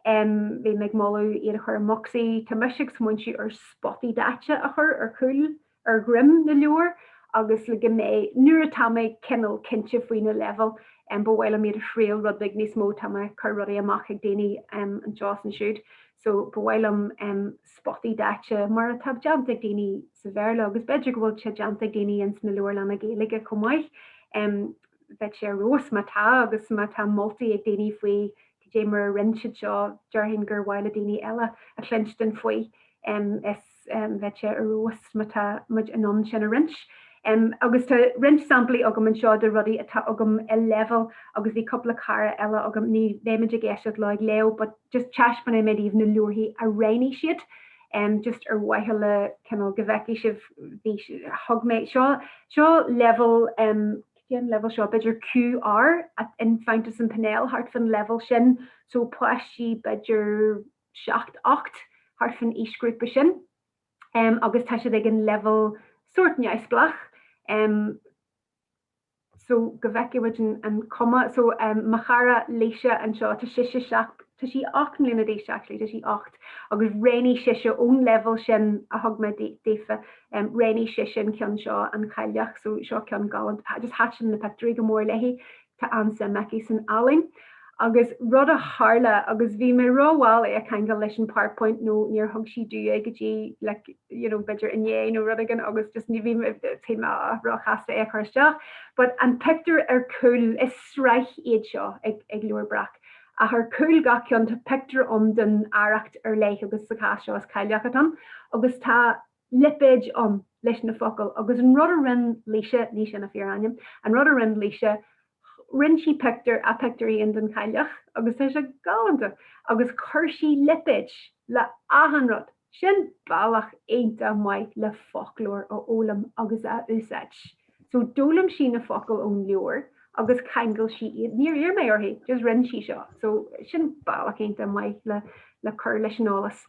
Bhí mé ag moladh iad a chur i mbocsaí. Tá mise ag smaointiú ar spotaí daite a chur ar chúl, ar dhroim na leabhar agus le go mbeidh, nuair atá mé cineál cinnte faoi na leibhéil, ba mhaith liom iad a thriail rud beag níos mó, tá mé ag cur rudaí amach ag daoine anseo is ansiúd so ba mhaith liom spotaí daite mar atá déanta ag daoine sa Bhéarla agus b'fhéidir go bhfuil sé déanta ag daoine ins na leabharlanna Gaeilge chomh maith. Bheadh sé ar fheabhas má tá agus má tá moltaí ag daoine faoi cad é mar a rinne siad seo, déarfainn gur mhaith le daoine eile a chluinstin faoi. Is bheadh sé ar fheabhas má tá muid in ann sin a roinnt. Agus tá roinnt samplaí agam anseo de rudaí atá agam i leibhéal agus bhí cúpla cara eile agam, ní bheimid ag éisteacht leo ag léamh but just taispeánfaidh mé daoibh na leabharthaí a roghnaigh siad just ar mhaithe le cineál go bhfeicfidh sibh bhí thug mé seo seo leibhéal cad é an leibhéal seo b'fhéidir QR in Fountas and Pinnell thart fán leibhéal sin so páistí b'fhéidir 7, 8, thart fán aoisghrúpa sin agus tá siad ag an leibhéal sórt neamhspleách so go bhfeicfidh muid an cuma so mo chara Laoise anseo tá sise 7, tá sí 8 mbliana d'aois actually, tá sí 8 agus roghnaigh sise ón leibhéal sin a thug mé daofa, roghnaigh sise an ceann seo, an Chailleach, so seo ceann galánta, just thaitin na pictiúirí go mór léi. Tá an-suim aici san ealaín. Agus rud a tharla, agus bhí mé rómhall é a cheangal leis an PowerPoint nó níor thug sí domh é go dtí like you know b'fhéidir inné nó rud éigin agus just ní bhí mé bhí mé róchasta é a chur isteach. But an pictiúr ar cúl, is sraith iad seo ag ag Leabhar Breac. Ach ar cúl gach ceann tá pictiúr ann den arracht ar leith agus sa chás seo is cailleach atá ann agus tá lipéid ann leis na focail agus an rud a rinne Laoise, ní sin a fíor-ainm, an rud a rinne Laoise, rinne sí pictiúr, a pictiúr féin den chailleach agus tá sé galánta, agus chuir sí lipéid le achan rud. Sin bealach iontach maith le foclóir a fhoghlaim agus a úsáid. So d'fhoghlaim sí na focail ón leabhar agus cheangail sí iad, níor iarr mé uirthi, just rinne sí seo. So sin bealach iontach maith le le cur leis an eolas.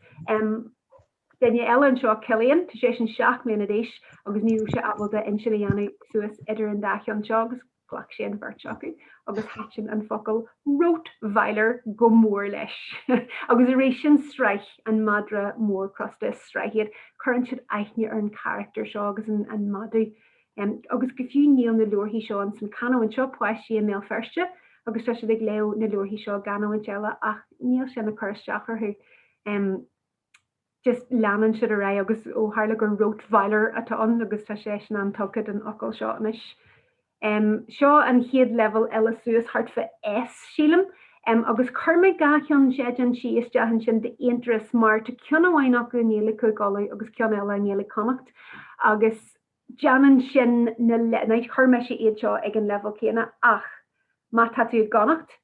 Duine eile anseo, Cillian, tá seisean 7 mbliana d'aois agus ní raibh sé ábalta insint a dhéanamh suas idir an dá cheann seo agus ghlac sé an bheirt acu agus thaitin an focal Rottweiler go mór leis. Agus arís sin sraith, an madra mór crosta, is sraith iad, cuireann siad aithne ar an charachtar seo agus an madadh. Agus go fiú níl na leabharthaí seo ins an canúint, seo páistí i mBéal Feirste agus tá siad ag léamh na leabharthaí seo i gcanúint eile ach níl sin ag cur isteach orthu. just leanann siad ar aghaidh agus ó tharla gur Rottweiler atá ann agus tá seisean an-tugtha don fhocal seo anois. Seo an chéad leibhéal eile suas, thart fá S, sílim, agus chuir mé dhá cheann Séideán Sí isteach ansin d'aonturas mar tá ceann amháin acu i nGaeilge Chúige Uladh agus ceann eile i nGaeilge Chonnacht agus déanann sin na, chuir mise iad seo ag an leibhéal céanna ach má tá tú i gConnacht,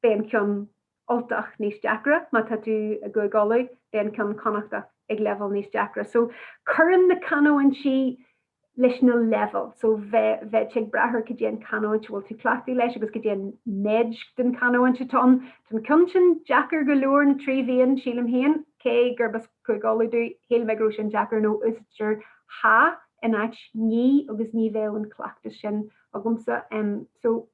beidh an ceann Ultach níos deacra, má tá tú i gCúige Uladh, beidh an ceann Connachtach ag leibhéal níos deacra. So, cuireann na canúintí leis na leibhéil. So, bheadh bheadh sé ag brath ar cad é an canúint a bhfuil tú cleachtaithe leis agus cad é an méid den chanúint atá ann. Tá an ceann sin deacair go leor, na trí mhian, sílim féin, cé gurb as Cúige Uladh domh, shíl mé go raibh sin deacair nó úsáidtear 'ha' in áit 'ní' agus ní bheadh an cleachtas sin agamsa. So,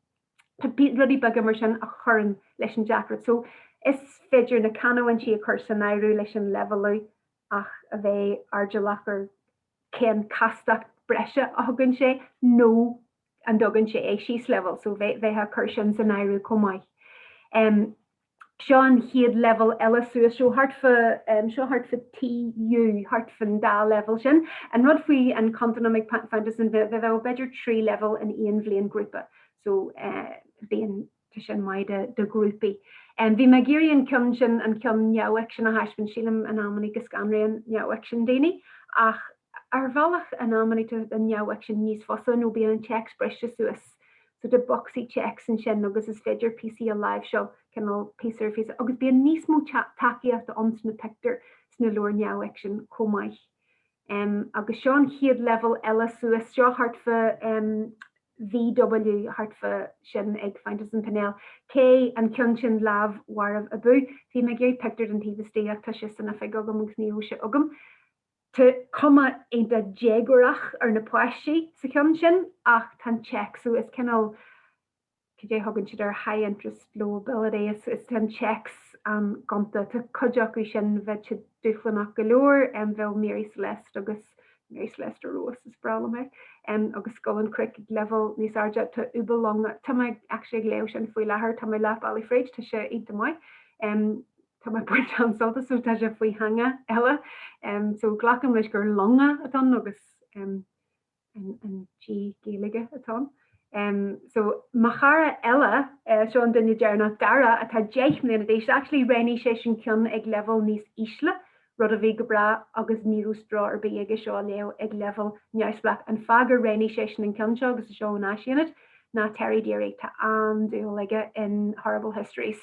Tá rudaí beaga mar sin a chuireann leis an deacracht. So, is féidir na canúintí a chur san áireamh leis an leibhéalú ach a bheith airdeallach ar cén castacht breise a thugann sé nó an dtugann sé é síos leibhéal. So, bheifeá ag cur sin san áireamh chomh maith. Seo an chéad leibhéal eile suas, seo thart fá, seo thart fá TU, thart fán dá leibhéal sin. An rud faoi an continúm ag Fountas and bheadh b'fhéidir 3 leibhéal in aon bhliain grúpa, so bíonn, tá sin maith do, do ghrúpaí. Bhí mé ag iarraidh an ceann sin, an ceann neamhfhicsin a thaispeáint, sílim in amannaí go scanraíonn neamhfhicsean daoine ach ar bhealach in amannaí tá an neamhfhicsean níos fusa nó bíonn an téacs briste suas so tá bocsaí téacs ansin agus is féidir píosaí a láimhseáil cineál píosa ar phíosa agus bíonn níos mó tacaíochta ann sna pictiúir sna leabhair neamhfhicsin chomh maith. Agus seo an chéad leibhéal eile suas, seo thart fá VW, thart fá sin ag Fountas and Pinnell. Cé an ceann sin Lámh Mharbh Abú? Bhí mé ag iarraidh pictiúr den taobh istigh ach tá sé san oifig agam agus ní raibh sé agam. Tá cuma iontach déagórach ar na páistí sa cheann sin ach tá an téacsú, is cineál. Cad é a thugann siad air high interest, low ability, is tá an téacs an-ghonta. Tá cuid acu sin bheadh siad dúshlánach go leor, bheadh Mary Celeste agus Mary Celeste ar fheabhas, is breá liom é, agus Scoil an Chnoic ag leibhéal níos airde. Tá Úbalonga, tá mé actually ag léamh sin faoi láthair, tá mé leath bealaigh fríd, tá sé iontach maith. Tá mé ag baint an-sult as, so tá sé faoi theanga eile. So glacaim leis gur longa atá ann agus an G Gaeilge atá ann. So mo chara eile, seo an duine deireanach, Dara, atá 10 mbliana d'aois, actually roghnaigh seisean ceann ag leibhéal níos ísle, rud a bhí go breá agus ní raibh stró ar bith aige seo a léamh ag leibhéal neamhspleách. An fáth gur roghnaigh seisean an ceann seo agus seo ón Áisaonad ná Terry Deary, tá an-dúil aige in Horrible Histories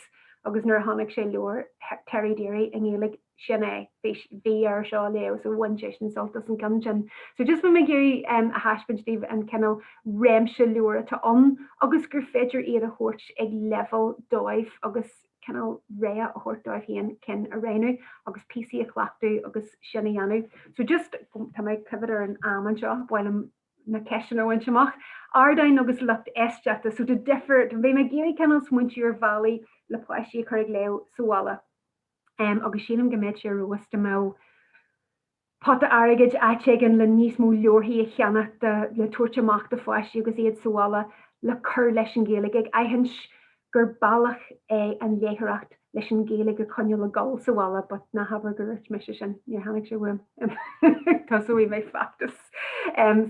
agus nuair a chonaic sé leabhar Terry Deary i nGaeilge, sin é, bhí air seo a léamh so bhain seisean sult as an gceann sin. So just bhí mé ag iarraidh a thaispeáint daoibh an cineál réimse leabhar atá ann agus gur féidir iad a thabhairt ag leibhéal dóibh agus cineál rogha a thabhairt dóibh féin cinn a roghnú agus píosaí a chleachtadh agus sin a dhéanamh. So just tá mé ag coimhéad ar an am anseo, ba mhaith liom na ceisteanna a bhaint amach. Ardáin agus lucht éisteachta, so tá difear, bhí mé ag iarraidh cineál smaointiú ar bhealaí le páistí a chur ag léamh sa bhaile. Agus sílim go mbeadh sé ar fheabhas dá mbeadh pota airgid áit éigin le níos mó leabharthaí a cheannach do, le tabhairt amach do pháistí agus iad sa bhaile le cur leis an Ghaeilge, ag aithint gur bealach é an léitheoireacht leis an Ghaeilge a choinneáil ag dul sa bhaile but ná habair gur dhúirt mise sin, níor tháinig sé uaim. Tosóidh mé feachtas.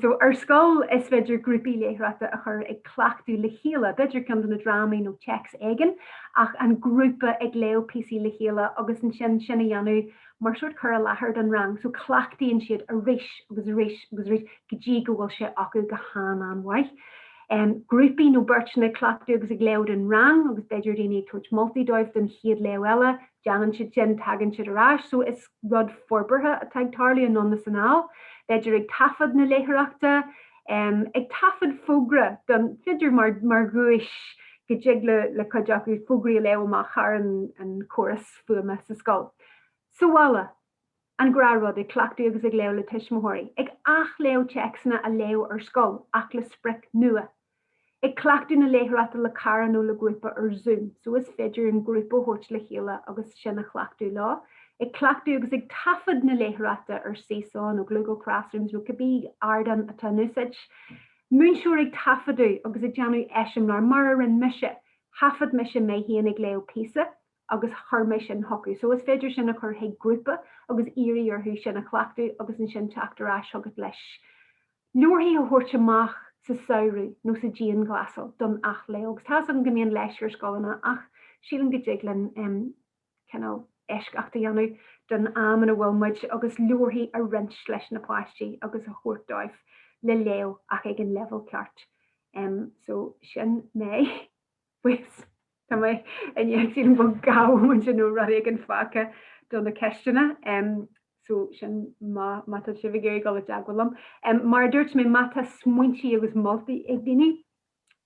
So ar scoil is féidir grúpaí léitheoireachta a chur ag cleachtadh le chéile, b'fhéidir ceann de na drámaí nó téacs éigin, ach an grúpa ag léamh píosaí le chéile agus ansin sin a dhéanamh mar sórt cur i láthair don rang. So cleachtaíonn siad arís agus arís agus arís go dtí go bhfuil sé acu go han-an-mhaith. Grúpaí nó beirteanna ag cleachtadh agus ag léamh don rang agus b'fhéidir daoine ag tabhairt moltaí dóibh don chéad léamh eile, déanann siad sin, tagann siad ar ais. So is rud forbartha atá ag tarlú anonn is anall. B'fhéidir ag taifead na léitheoireachta, ag taifead fógra don, b'fhéidir mar, mar dhuais go dtig le, le cuid acu fógraí a léamh amach thar an, an córas fuaime sa scoil. Sa bhaile, an gnáthrud, ag cleachtadh agus ag léamh le tuismitheoirí, ag athléamh téacsanna a léadh ar scoil ach le sprioc nua, ag cleachtadh na léitheoireachta le cara nó le grúpa ar Zoom, so is féidir an grúpa a thabhairt le chéile agus sin a chleachtadh leo, ag cleachtadh agus ag taifead na léitheoireachta ar Seesaw nó Google Classrooms nó cibé ardán atá in úsáid, múinteoir ag taifeadadh agus ag déanamh eiseamláir, mar a rinne mise, thaifead mise mé féin ag léamh píosa agus chuir mé sin chucu. So is féidir sin a chur chuig grúpa agus iarraidh orthu sin a chleachtadh agus ansin teacht ar ais chugat leis. Leabharthaí a thabhairt amach sa samhradh nó sa dianghlasáil don athléamh agus tá's agam go mbíonn leisce ar scoileanna ach sílim go dtig linn cineál eisceacht a dhéanamh don am ina bhfuil muid agus leabharthaí a roinnt leis na páistí agus a thabhairt dóibh le léamh ach ag an leibhéal ceart. So sin mé. Buíochas. Tá mé i ndiaidh sílim go bhfuil dhá bhomaite nó rud éigin fágtha do na ceisteanna. So sin má má tá sibh ag iarraidh dul i dteagmháil liom. Mar a dúirt mé, má tá smaointí agus moltaí ag daoine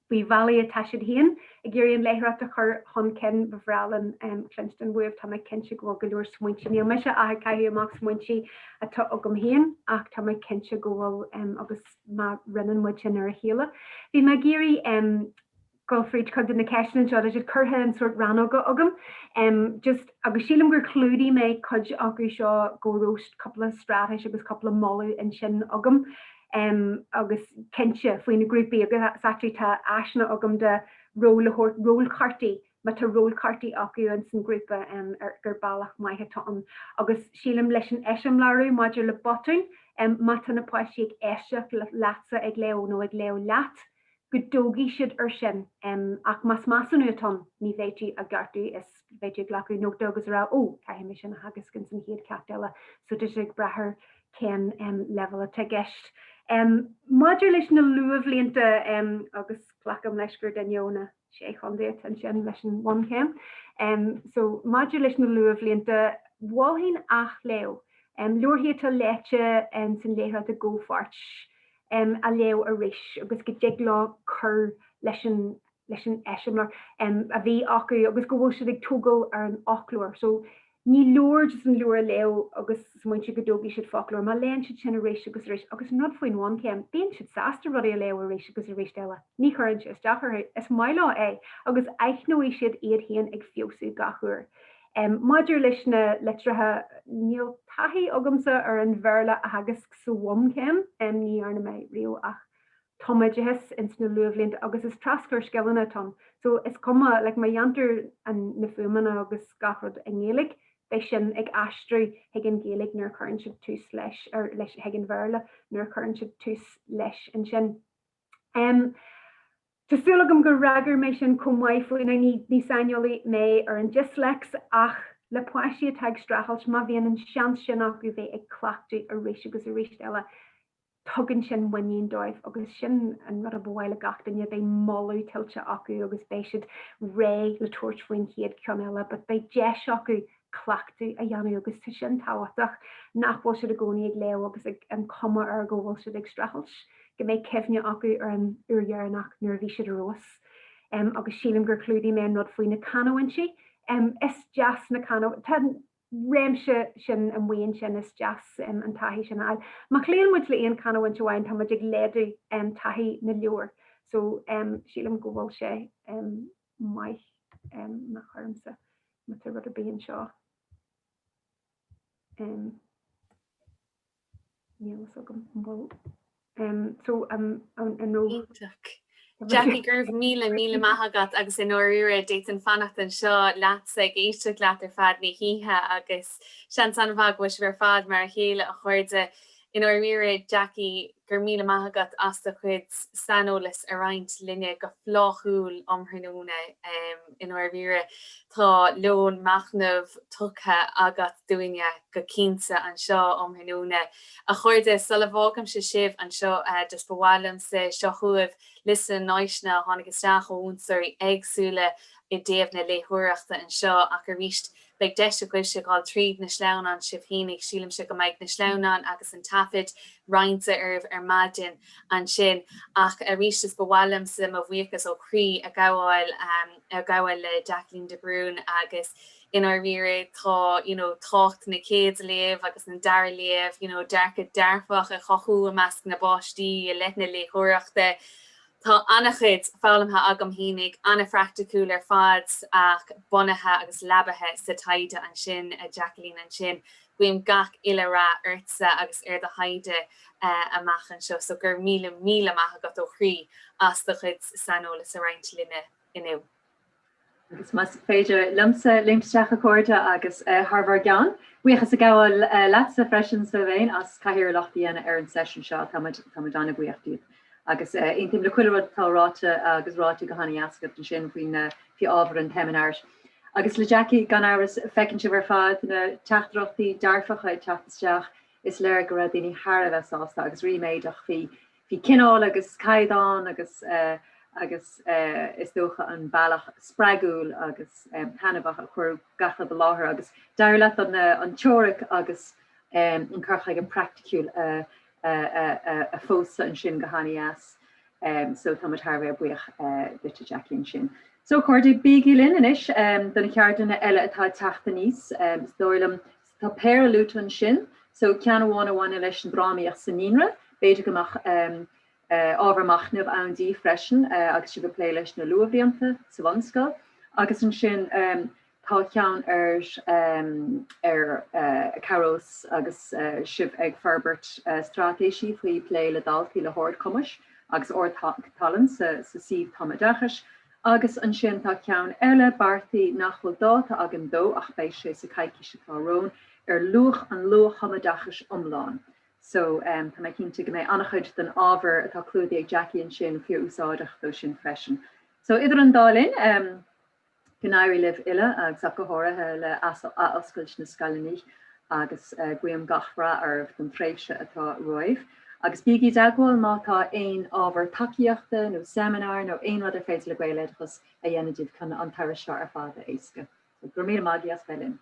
faoi bhealaí atá siad féin ag iarraidh an léitheoireacht a chur chun cinn, ba bhreá linn cluinstin uaibh. Tá mé cinnte go bhfuil go leor smaointe. Níl mise ach ag caitheamh amach smaointe atá agam féin ach tá mé cinnte go bhfuil agus má roinneann muid sin ar a chéile. Bhí mé ag iarraidh dul fríd cuid de na ceisteanna anseo, tá siad curtha in sórt rannóga agam. Just, agus sílim gur chlúdaigh mé cuid acu seo go raibh cúpla straitéis agus cúpla moladh ansin agam. Agus cinnte faoi na grúpaí agus actually tá áiseanna agam de ról a thabhairt, rólchártaí, má tá rólchártaí acu ins an grúpa ar gur bealach maith atá ann. Agus sílim leis an eiseamláiriú maidir le botúin, má tá na páistí ag éisteacht leatsa ag léamh nó ag léamh leat, go dtógfaidh siad air sin. Ach más measúnú atá ann, ní bheidh tú á gceartú is beidh tú ag glacadh nóta agus a rá 'Ó, caithfidh mé sin a theagasc ins an chéad cheacht eile'. So tá sé ag brath ar cén leibhéal atá i gceist. Maidir leis na luathbhlianta, agus glacaim leis gur duine ó na Sé Chontae atá ansin leis an bhunchéim, so maidir leis na luathbhlianta, mholfainn athléamh. Leabharthaí atá léite san léitheoireacht i gcomhpháirt. a léamh arís agus go dtig leo cur leis an leis an eiseamláir a bhí acu agus go bhfuil siad ag tógáil ar an fhoclóir. So Ní leor just an leabhar a léamh agus smaointiú go dtógfaidh siad foclóir. Má léann siad sin arís agus arís, agus an rud faoin bhunchéim, bíonn siad sásta rudaí a léamh arís agus arís eile. Ní chuireann sé isteach orthu. Is maith leo é agus aithneoidh siad iad féin ag feabhsú gach uair. Maidir leis na litreacha, níl taithí agamsa ar an Bhéarla a theagasc sa bhunchéim, ní dhearna mé riamh ach tumoideachas ins na luathbhlianta agus is traschur scileanna atá ann so is cuma like má dhéantar an na fuaimeanna agus gach rud i nGaeilge beidh sin ag aistriú chuig an Ghaeilge nuair a chuireann siad tús leis or leis chuig an Bhéarla nuair a chuireann siad tús leis ansin. Um, Tá súil agam gur fhreagair mé sin chomh maith faoi now ní ní saineolaí mé ar an dislex ach le páistí atá ag streachailt má bhíonn an seans sin acu bheith ag cleachtadh arís agus arís eile tugann sin muinín dóibh agus sin an rud a ba mhaith le gach duine, beidh moladh tuillte acu agus beidh siad réidh le tabhairt faoin chéad cheann eile but beidh deis acu cleachtadh a dhéanamh agus tá sin tábhachtach nach bhfuil siad i gcónaí ag léamh agus ag an cuma air go bhfuil siad ag streachailt, go mbeidh cuimhne acu ar an uair dheireanach nuair a bhí siad ar fheabhas. Agus sílim gur chlúdaigh mé an rud faoi na canúintí. Is deas na canúintí, tá réimse sin amuigh ansin is deas an taithí sin a fháil. Má chloíonn muid le aon chanúint amháin tá muid ag laghdú taithí na leabhar so sílim go bhfuil sé maith má chuirimse má tá rud ar bith anseo. Níl fhios agam an bhfuil so an raibh. Iontach. Jackie, go raibh míle míle maith agat agus i ndáiríre d'fhéadfainn fanacht anseo leatsa ag éisteacht leat ar feadh na hoíche agus seans an-mhaith go bhfuil sibh ar fad mar a chéile a chairde. I ndáiríre Jackie, go raibh míle maith agat as do chuid saineolais a roinnt linne go fláithiúil um thráthnóna. I ndáiríre tá lón machnaimh tugtha agat dúinne go cinnte anseo um thráthnóna. A chairde, sula bhfágaimse sibh anseo, just ba mhaith liomsa seo chugaibh liosta na n-áiseanna a tháinig isteach ó mhúinteoirí éagsúla i dtaobh na léitheoireachta anseo ach arís beidh deis agaibhse dhul tríd na sleamhnáin sibh fhéinig. Sílimse go mbeidh na sleamhnáin agus an taifead roinnte oraibh ar maidin ansin ach arís is ba mhaith liomsa mo bhuíochas ó chroí a ghabháil a ghabháil le Jacqueline de Brún agus i ndáiríre tá you know tábhacht na chéad léamh agus an dara léamh you know dearcadh dearfach a chothú i measc na bpáistí i leith na léitheoireachta. Tá an-chuid foghlamtha agam fhéinig, an-phraiticiúil ar fad ach bunaithe agus leabaithe sa taighde ansin, a Jacqueline ansin. Guím gach uile rath ortsa agus ar do thaighde amach anseo so go raibh míle míle maith agat ó chroí as do chuid saineolas a roinnt linne inniu. Agus más féidir liomsa léimt isteach a chairde agus thar bhur gceann, buíochas a ghabháil leatsa freisin Sylvain as cathaoirleacht a dhéanamh ar an seisiún seo, tá muid tá muid an-bhuíoch díot. Agus aontaím le chuile rud atá ráite agus ráite go han-dheas agat ansin faoin faoi ábhar an tseimineáir. Agus le Jackie, gan amhras, feiceann sibh ar fad na teachtaireachtaí dearfacha ag teacht isteach, is léir go raibh daoine thar a bheith sásta agus ríméadach faoi Bhí cineál agus caighdeán agus agus is dócha an bealach spreagúil agus taitneamhach a cuireadh gach rud i láthair agus d'éirigh leat an an teoiric agus an cur chuige praiticiúil a a phósadh ansin go han-dheas. So tá muid thar a bheith buíoch duit a Jackie ansin. So chairde, bígí linn anois do na ceardlanna eile atá ag teacht aníos. Is dóigh liom Tá péire luaite ansin, so ceann amháin a bhaineann leis an drámaíocht sa naíonra, b'fhéidir go mbeadh ábhar machnaimh ann daoibh freisin agus sibh ag plé leis na luathbhlianta sa bhunscoil. Agus ansin tá ceann ar ar a chabhrós agus sibh ag forbairt straitéisí faoi plé le daltaí le hardchumais agus ardtallann sa suíomh tumoideachais. Agus ansin tá ceann eile beartaithe nach bhfuil dáta againn dó ach beidh sé sa coicís atá romhainn, ar luach an luath-thumoideachais iomláin. So tá mé cinnte go mbeidh an-chuid den ábhar atá clúdaithe ag Jackie ansin fíor-úsáideach dó sin freisin. So idir an dá linn, go n-éirí libh uile agus ach go háirithe le athoscailt na scoileanna agus guím gach rath oraibh don tréimhse atá romhaibh. Agus bígí i dteagmháil má tá aon ábhar tacaíochta nó seimineár nó aon rud ar féidir le Gaeloideachas a dhéanamh daoibh chun an turas seo ar fad a éascú. So, go raibh míle maith agaibh as bheith linn.